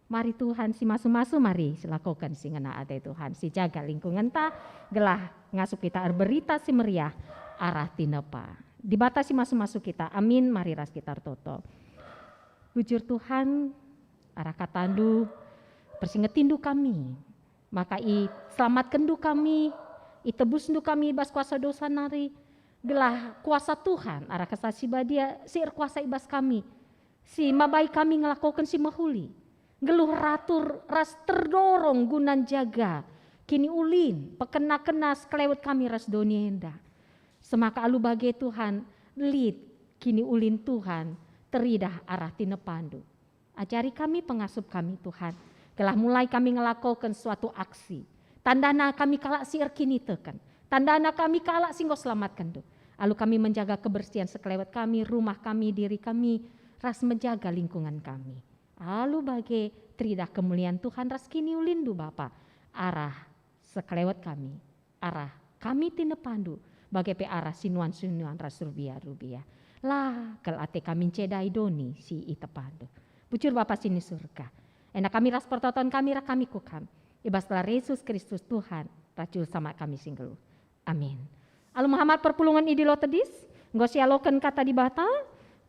Mari Tuhan si masu-masu, mari silakoken si ngena ate Tuhan, si jaga lingkungenta, gelah ngasup kita erberita si meriah arah tinepa. Dibata si masu-masu kita, amin, mari ras kita ertoto. Bujur Tuhan, arah kataNdu, persingetindu kami, maka iselamatkenNdu kami, itebusNdu kami bas kuasa dosa nari, gelah kuasa Tuhan arah Kesah Si Badia si erkuasa i bas kami, si mabai kami ngelakoken si mehuli, nggeluh ratur ras terdorong guna njaga kiniulin, pekena-kena sekelewet kami ras doni enda. Semaka alu bage Tuhan, lit kiniulin Tuhan teridah arah tinepaNdu. Ajari kami, pengasup kami, Tuhan, gelah mulai kami ngelakoken suatu aksi. Tandana kami kalak si erkiniteken. Tandana kami kalak si enggo selamatkenNdu. Alu kami menjaga kebersihan sekelewet kami, rumah kami, diri kami, ras menjaga lingkungan kami. Alu bage teridah kemulian Tuhan ras kiniulinNdu, Bapa, arah sekelewet kami, arah kami tinepaNdu, bage pe arah sinuan-sinuan ras rubia-rubia. La kal ate kami ncedai doni si itepaNdu. Bujur Bapa si ni Surga, enda kami ras pertoton kami reh kami ku Kam, i bas gelar Yesus Kristus Tuhan ras Juru Selamat kami si nggeluh. Amin. Alu mehamat perpulungen i Dilo Tedis, enggo sialoken Kata Dibata,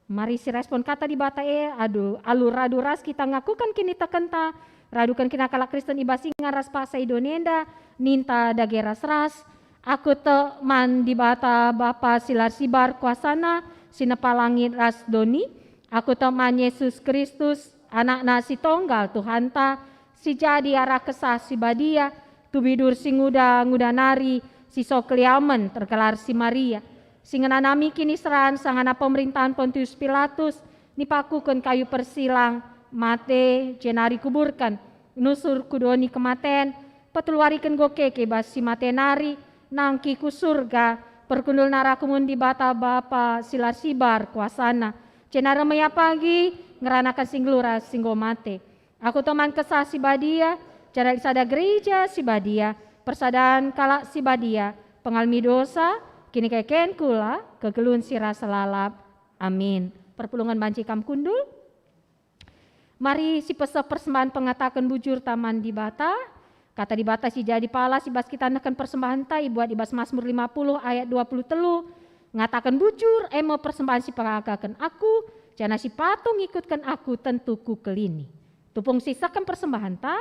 mari sirespon Kata Dibata e, adu, alu radu ras kita ngakuken kinitekenta, raduken kina kalak Kristen i bas ingan ras paksa i doni enda, ninta dage ras-ras, "Aku tek man Dibata Bapa si la ersibar kuasaNa, si nepa langit ras doni. Aku tek man Yesus Kristus, AnakNa si Tonggal, Tuhanta, si jadi arah Kesah Si Badia, tubidur si nguda-nguda nari, si so keliamen, tergelar si Maria, si ngenanami kiniseran sangana pemerintahen Pontius Pilatus, nipakuken kayu persilang, mate, jenari kuburken, nusur ku doni kematen, peteluariken enggo keke bas si mate nari, nangkih ku Surga, perkundulna arah kemuhen Dibata Bapa si la ersibar kuasaNa, jenari meriah pagi ngeranaken si nggeluh ras si enggo mate. Aku tek man Kesah Si Badia, janah lit sada gereja si badia, persadan kalak si badia, pengalemi dosa, kinikeken kula, kegeluhen si rasa lalap. Amin." Perpulungen banci kam kundul. Mari sipeseh persembahen pengataken bujurta man Dibata. Kata Dibata si jadi palas i bas kita nehken persembahenta ibuat i bas Masmur lima puluh ayat dua puluh telu, ngataken, "Bujur, e me persembahen si pengataken aku, janah si pato ngikutken aku tentu kukelini." Tupung sisehken persembahenta,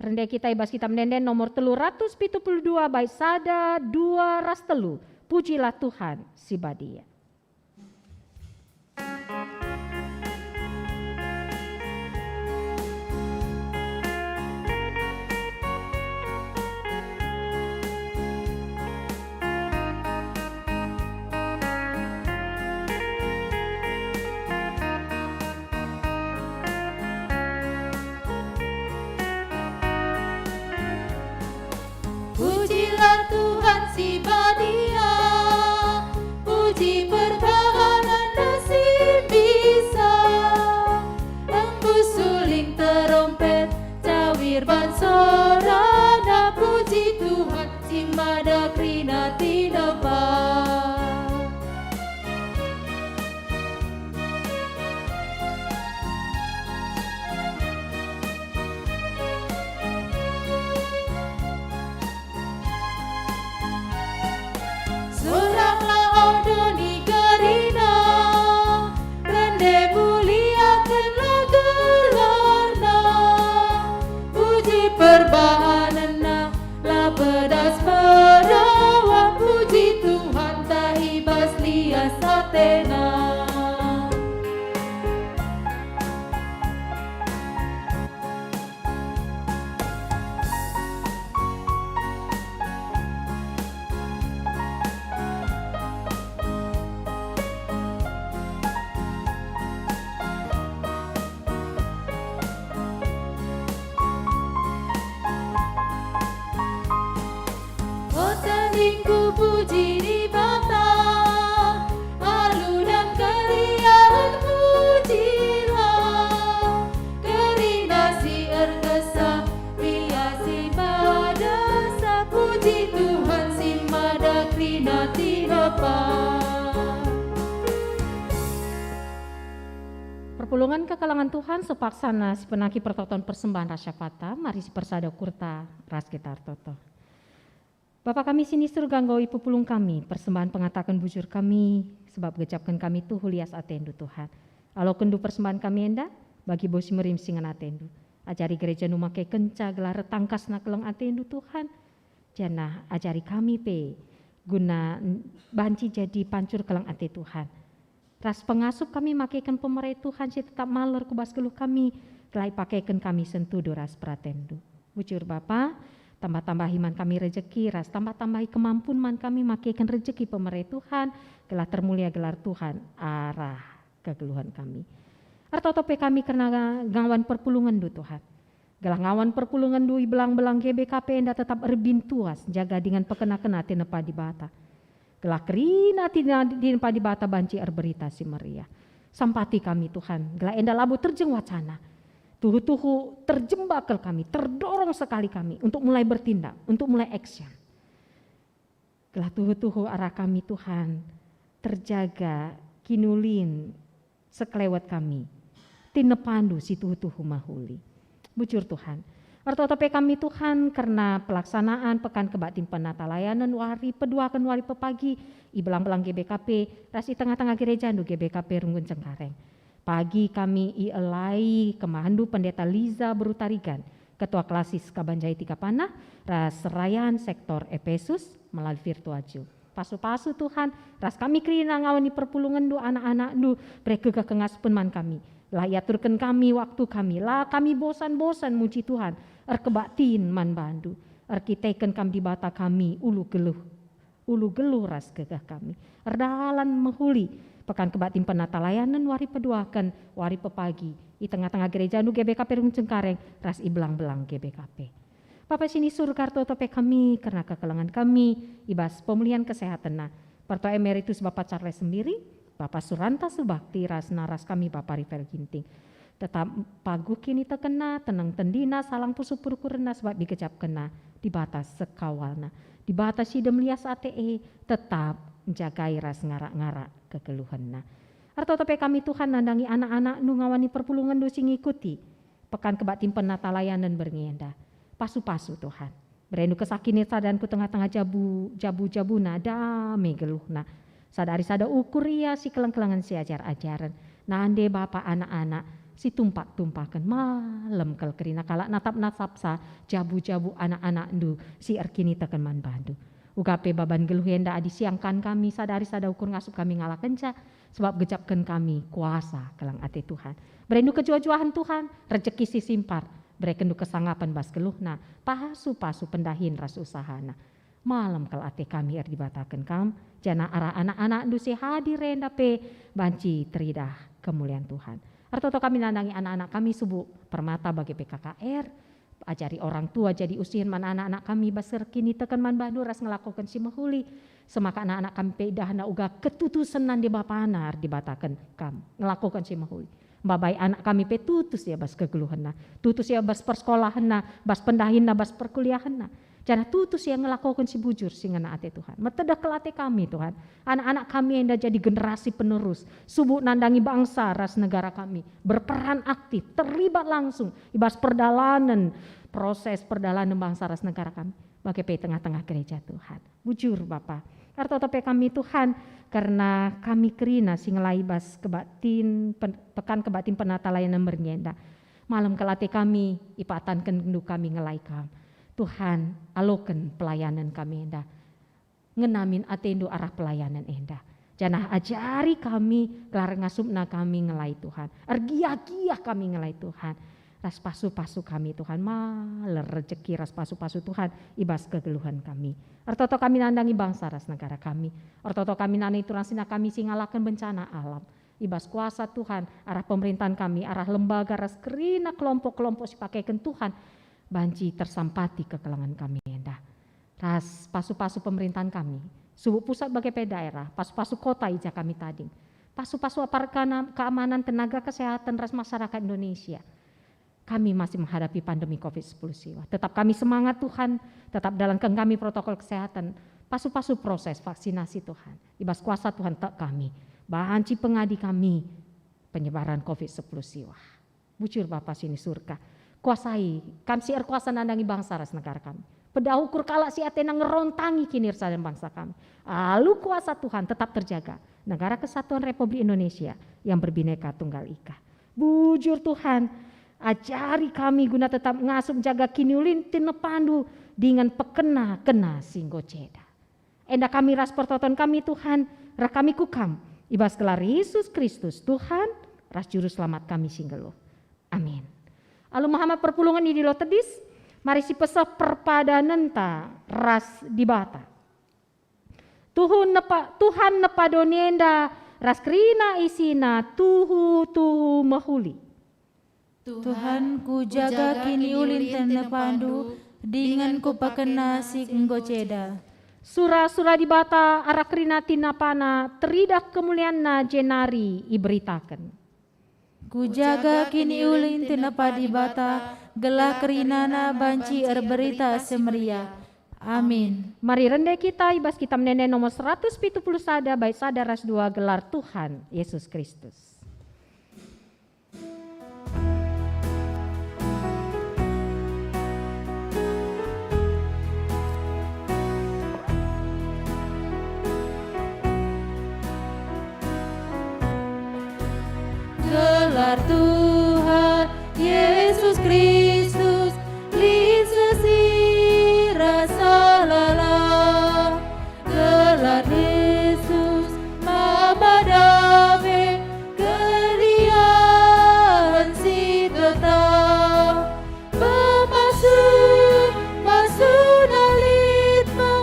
rende kita i bas Kitab Ende-enden nomor telu ratus pitu puluh dua bait sada, dua ras telu. Pujilah Tuhan si badia. Pujilah Tuhan si badia, puji perbahanenNa si bisa. Embus suling terompet, cawir ban sorana, puji Tuhan si mada kerina tinepa. Soraklah, o doni kerina, rende muliakenlah gelarNa. Puji perbahanenNa, la pedas merana. Ku puji Dibata, alu dan keriahen pujilah. Kerina si erkesah, Ia si mada sa, puji Tuhan si mada kerina tinepa. Perpulungen kekelengen Tuhan, sepaksana si penangki pertoton persembahan ras syafata, mari si persada ukurta ras kita ertoto. Bapa kami si ni Surga, enggo ipepulung kami persembahan pengataken bujur kami, sebab gejapken kami tuhu lias atendu, Tuhan. Alokenndu persembahan kami enda bagi bas si merim si ngena atendu. Ajari gerejandu makekenca gelah retangkasna keleng atendu, Tuhan. Janah ajari kami pe guna n-, banci jadi pancur keleng ate Tuhan. Ras pengasup kami makeken pemere Tuhan si tetap malur ku bas geluh kami, gelah ipakeken kami sentudu ras peratenNdu. Bujur Bapa, tambah-tambahi man kami rejeki ras tambah-tambahi kemampuan man kami makeken rejeki pemere Tuhan, gelah termulia gelar Tuhan arah kegeluhen kami. Ertoto pe kami kerna ngawan perpulungenNdu, Tuhan. Gelah ngawan perpulungenNdu i belang-belang G B K P enda tetap erbintuas, njaga dingen pekena-kena tinepa Dibata. Gelah kerina tina-, tinepa Dibata banci erberita si meriah. Sampati kami, Tuhan, gelah enda labo terjeng wacana. Tuhu-tuhu terjemba kal kami, terdorong sekali kami untuk mulai bertindak, untuk mulai action. Gelah tuhu-tuhu arah kami, Tuhan, terjaga kinulin sekelewet kami. TinepaNdu si tuhu-tuhu mehuli. Bujur, Tuhan. Ertoto pe kami, Tuhan, kerna pelaksanaan Pekan Kebaktin Penatalayanen wari peduaken wari pepagi i belang-belang G B K P ras i tengah-tengah gerejaNdu G B K P Runggun Cengkareng. Pagi kami ielai kemahenNdu Pendeta Liza Beru Tarigan, Ketua Klasis Kabanjai Tiga Panah, ras Rayan Sektor Epesus melalui virtual Zoom. Pasu-pasu Tuhan, ras kami kerina ngawani perpulungenNdu, anak-anakNdu, bere gegeh kengasupen man kami. La iaturken kami waktu kami, la kami bosan-bosan muji Tuhan, erkebaktin man bandu. Erkiteken Kam Dibata kami, ulu geluh, ulu geluh ras gegeh kami. Erdalan mehuli, Pekan Kebaktin Penatalayanen wari peduaken, wari pepagi, i tengah-tengah gerejaNdu G B K P Runggun Cengkareng, ras i belang-belang G B K P. Bapa si ni Surga, ertoto pe kami kerna kekelengen kami i bas pemulihan kesehatenna Pertua Emeritus Bapa Charles Sembiri, Bapa Suranta Subakti ras naras kami Bapa Rifael Ginting. Tetap paguh kinitekenna, teneng tendina, salang pusuh perukurenna, sebab igejapkenna Dibata sekawalna. Dibata si dem lias ate e tetap njagai ras ngarak-ngarak kegeluhenna. Ertoto pe kami, Tuhan, nandangi anak-anakNdu ngawani perpulungenNdu si ngikuti Pekan Kebaktin Penatalayanen berngi enda. Pasu-pasu, Tuhan. BereNdu kesah kinisadan ku tengah-tengah jabu, jabu-jabuna, dame geluhna. Sada ari sada ukur ia si keleng-kelengen si ajar-ajaren. Nande bapa anak-anak si tumpak-tumpaken, malem kal kerina kalak natap-natapsa jabu-jabu anak-anakNdu si erkiniteken man bandu. Uga pe baban geluh enda adi siangkan kami sada ari sada ukur ngasup kami ngalakenca, sebab gejapken kami kuasa keleng ate Tuhan. BereNdu kejuah-juahen Tuhan, rejeki si simpar, berekenNdu kesangapen bas geluhna, pasu-pasu pendahin ras usahana. Malem kal ate kami erdibataken Kam, janah arah anak-anakNdu si hadir enda pe banci teridah kemulian Tuhan. Ertoto kami nandangi anak-anak kami subuk Permata bage P K K R, ajari orang tua jadi usihen man anak-anak kami bas erkiniteken man bandu ras ngelakoken si mehuli, semaka anak-anak kami pe idahna uga ketutusen nande bapana erdibataken Kam, ngelakoken si mehuli. Mbabai anak kami pe tutus ia bas kegeluhenna, tutus ia bas persekolahenna, bas pendahinna, bas perkuliahenna. Janah tutus ia ngelakoken si bujur si ngena ate Tuhan. Metedeh kal ate kami, Tuhan. Anak-anak kami enda jadi generasi penerus, subuk nandangi bangsa ras negara kami, berperan aktif, terlibat langsung i bas perdalanen, proses perdalanen bangsa ras negara kami. Bage pe tengah-tengah gereja, Tuhan. Bujur, Bapa. Ertoto pe kami, Tuhan, kerna kami kerina si ngelai bas kebaktin, pen-, Pekan Kebaktin Penatalayanen berngi enda. Malem kal ate kami, ipatankenNdu kami ngelai Kam. Tuhan, aloken pelayanen kami enda. Ngena min ateNdu arah pelayanen enda. Janah ajari kami gelah ngasupna kami ngelai Tuhan. Ergiah-giah kami ngelai Tuhan. Ras pasu-pasu kami, Tuhan, maler rejeki ras pasu-pasu Tuhan i bas kegeluhen kami. Ertoto kami nandangi bangsa ras negara kami. Ertoto kami nandangi turang senina kami si ngalaken bencana alam. I bas kuasa Tuhan, arah pemerintahan kami, arah lembaga ras kerina kelompok-kelompok si pakeken Tuhan, banci tersampati kekelengen kami enda. ras pasu-pasu pemerintahan kami, subuk pusat bage pe daerah, pasu-pasu kota i ja kami tading, pasu-pasu aparat kana-, keamanan, tenaga kesehatan, ras masyarakat Indonesia. Kami masih menghadapi pandemi covid sepuluh siwah. Tetap kami semangat, Tuhan, tetap dalanken kami protokol kesehatan, pasu-pasu proses vaksinasi, Tuhan. I bas kuasa Tuhan tek kami, banci pengadi kami penyebaran covid sepuluh siwah. Bujur Bapa si ni Surga, kuasai Kam si erkuasa nandangi bangsa ras negara kami. Pedauh ukur kalak si atena ngerontangi kinirsadan bangsa kami. Alu kuasa Tuhan tetap terjaga negara kesatuan Republik Indonesia yang berbineka tunggal ika. Bujur Tuhan, ajari kami guna tetap ngasup jaga kiniulin tinepandu dingen pekena-kena si enggo ceda. Enda kami ras pertoton kami, Tuhan, reh kami ku Kam, i bas gelar Yesus Kristus, Tuhan ras Juru Selamat kami si nggeluh. Amin. Alu mehamat perpulungen i Dilo Tedis, mari sipeseh perpadanenta ras Dibata. Tuhu nepa-, Tuhan nepa doni enda ras kerina isina tuhu-tuhu mehuli. Tuhan, kujaga kiniulin tinepandu, dingen kupekena si enggo ceda. Sura-sura Dibata arah kerina tinapana teridah kemulianna jenari iberitaken. Kujaga kiniulin tinepa Dibata, gelah kerinana banci erberita si meriah. Amin. Mari rende kita i bas Kitab Ende nomor seratus pitu puluh sada, bait sada ras dua, gelar Tuhan Yesus Kristus. Gelar Tuhan Yesus Kristus lit seh si rasa lalap. Gelar Yesus maba dame keriahen si tetap. Pemasu-masuna lit me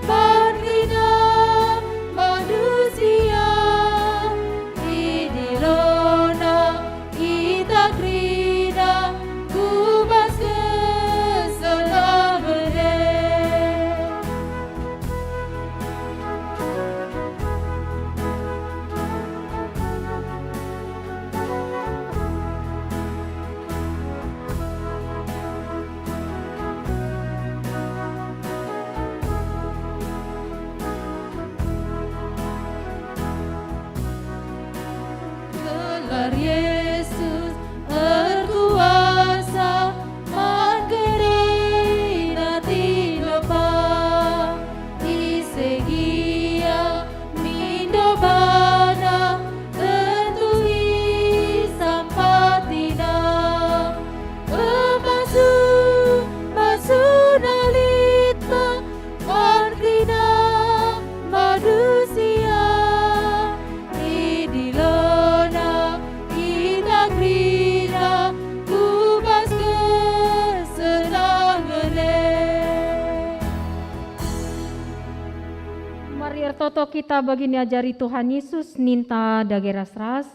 man kerina manusia. Idilona kita kerina ku bas kesenangen e. Gelar Yesus erkuasa man kerina tinepa. Ise gia mindo bana tentu isampatina. Pemasu-masuna lit me man kerina manusia. Idilona kita kerina ku bas kesenangen e. Mari ertoto kita bagi niajari Tuhan Yesus ninta dage ras-ras.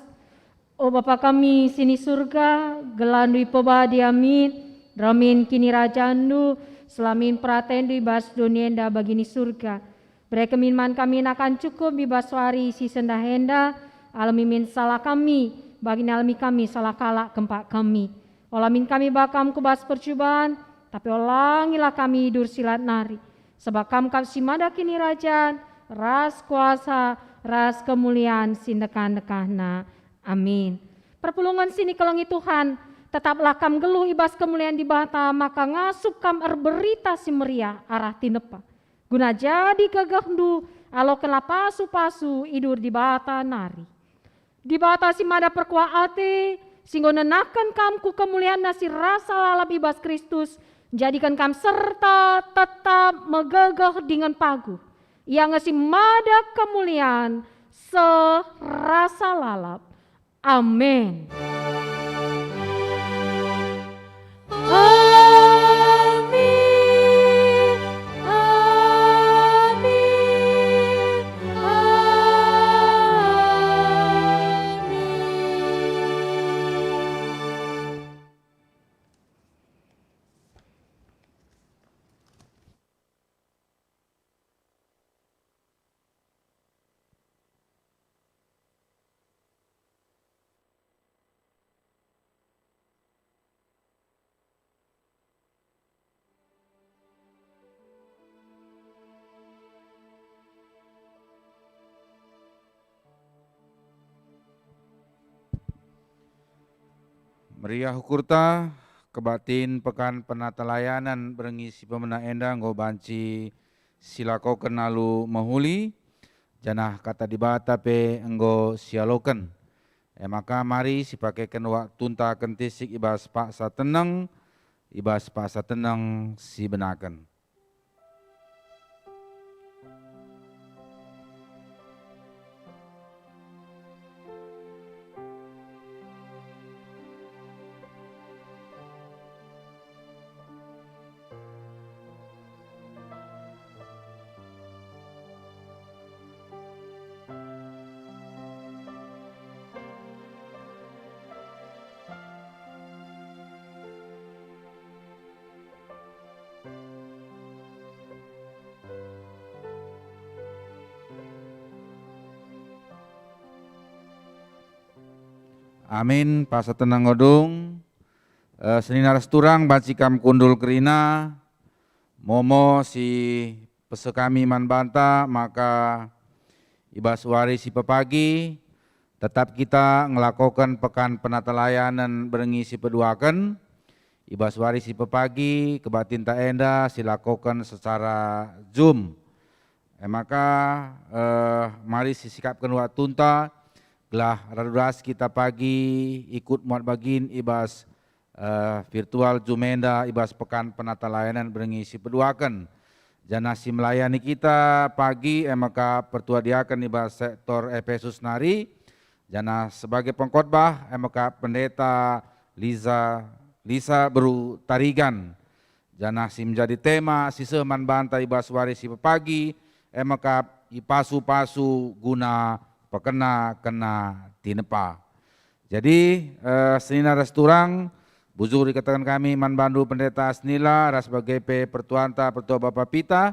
O Bapa kami si ni Surga, gelarNdu ipebadi amin, reh min kinirajanNdu, seh la min peratenNdu i bas doni enda bagi ni Surga. Bereken min man kami nakan cukup i bas wari si sendah enda, alemi min salah kami, bagi nalemi kami salah kalak kempak kami. Ola min kami bakam ku bas percuban, tapi olangilah kami idur si lat nari. Sebab Kam kap si mada kinirajan, ras kuasa, ras kemulian si ndekah-ndekahna. Amin. Perpulungen si nikelengi Tuhan, tetaplah kam nggeluh i bas kemulian Dibata, maka ngasup kam erberita si meriah arah tinepa. Guna jadi gegehndu, alokenlah pasu-pasu idur Dibata nari. Dibata si mada perkuah ate, si enggo nenahken kam ku kemulianNa si rasa lalap i bas Kristus, njadiken kam serta tetap megegeh dingen paguh. Ia nge si mada kemulian seh rasa lalap. Amin. Amin. Amin. Amin. Meriah ukurta, kebaktin Pekan Penatalayanen berngi si pemena enda enggo banci silakoken alu mehuli, janah Kata Dibata pe enggo sialoken. E maka mari sipakeken waktunta kentisik i bas paksa teneng, i bas paksa teneng sibenaken. Amin, paksa teneng enggo dung. Eh, senina ras turang, banci kam kundul kerina, momo si pese kami man banta, maka i bas wari si pepagi, tetap kita ngelakoken Pekan Penatalayanen berngi si peduaken. I bas wari si pepagi, kebaktinta enda silakoken secara Zoom. E maka, eh, mari sisikapken waktunta, gelah radu ras kita pagi ikut muat bagin i bas eh, virtual Zoom enda i bas Pekan Penatalayanen berngi si peduaken. Janah si melayani kita pagi e maka pertua diaken i bas sektor Epesus nari, janah sebagai pengkhotbah e maka Pendeta Liza, Lisa Beru Tarigan. Janah si menjadi tema si seh man banta i bas wari si pepagi e maka ipasu-pasu guna pekena-kena tinepa. Jadi, eh, senina ras turang, bujur ikataken kami man bandu Pendeta Asnila, ras bage pe pertuanta, pertua Bapa Pita,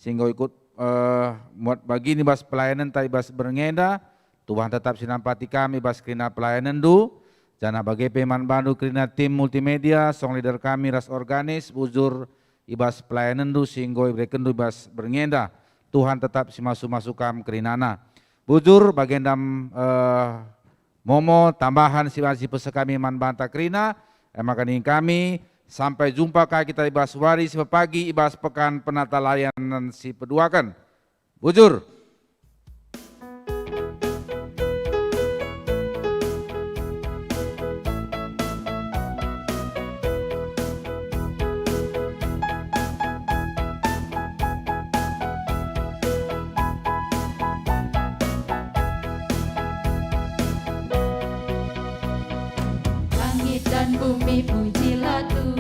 si enggo ikut, eh, muat bagin i bas pelayanenta i bas berngi enda. Tuhan tetap sinampati kami i bas kerina pelayanenndu, janah bage pe man bandu kerina tim multimedia, song leader kami ras organis, bujur i bas pelayanenndu si enggo iberekenndu i bas berngi enda. Tuhan tetap simasu-masu kam kerinana. Bujur, bagenda, eh, momo tambahan si banci pese kami man banta kerina, e maka nina kami, sampai jumpa ka kita i bas wari si pepagi i bas Pekan Penatalayanen si peduaken. Bujur. Langit dan bumi, pujilah Tuhan.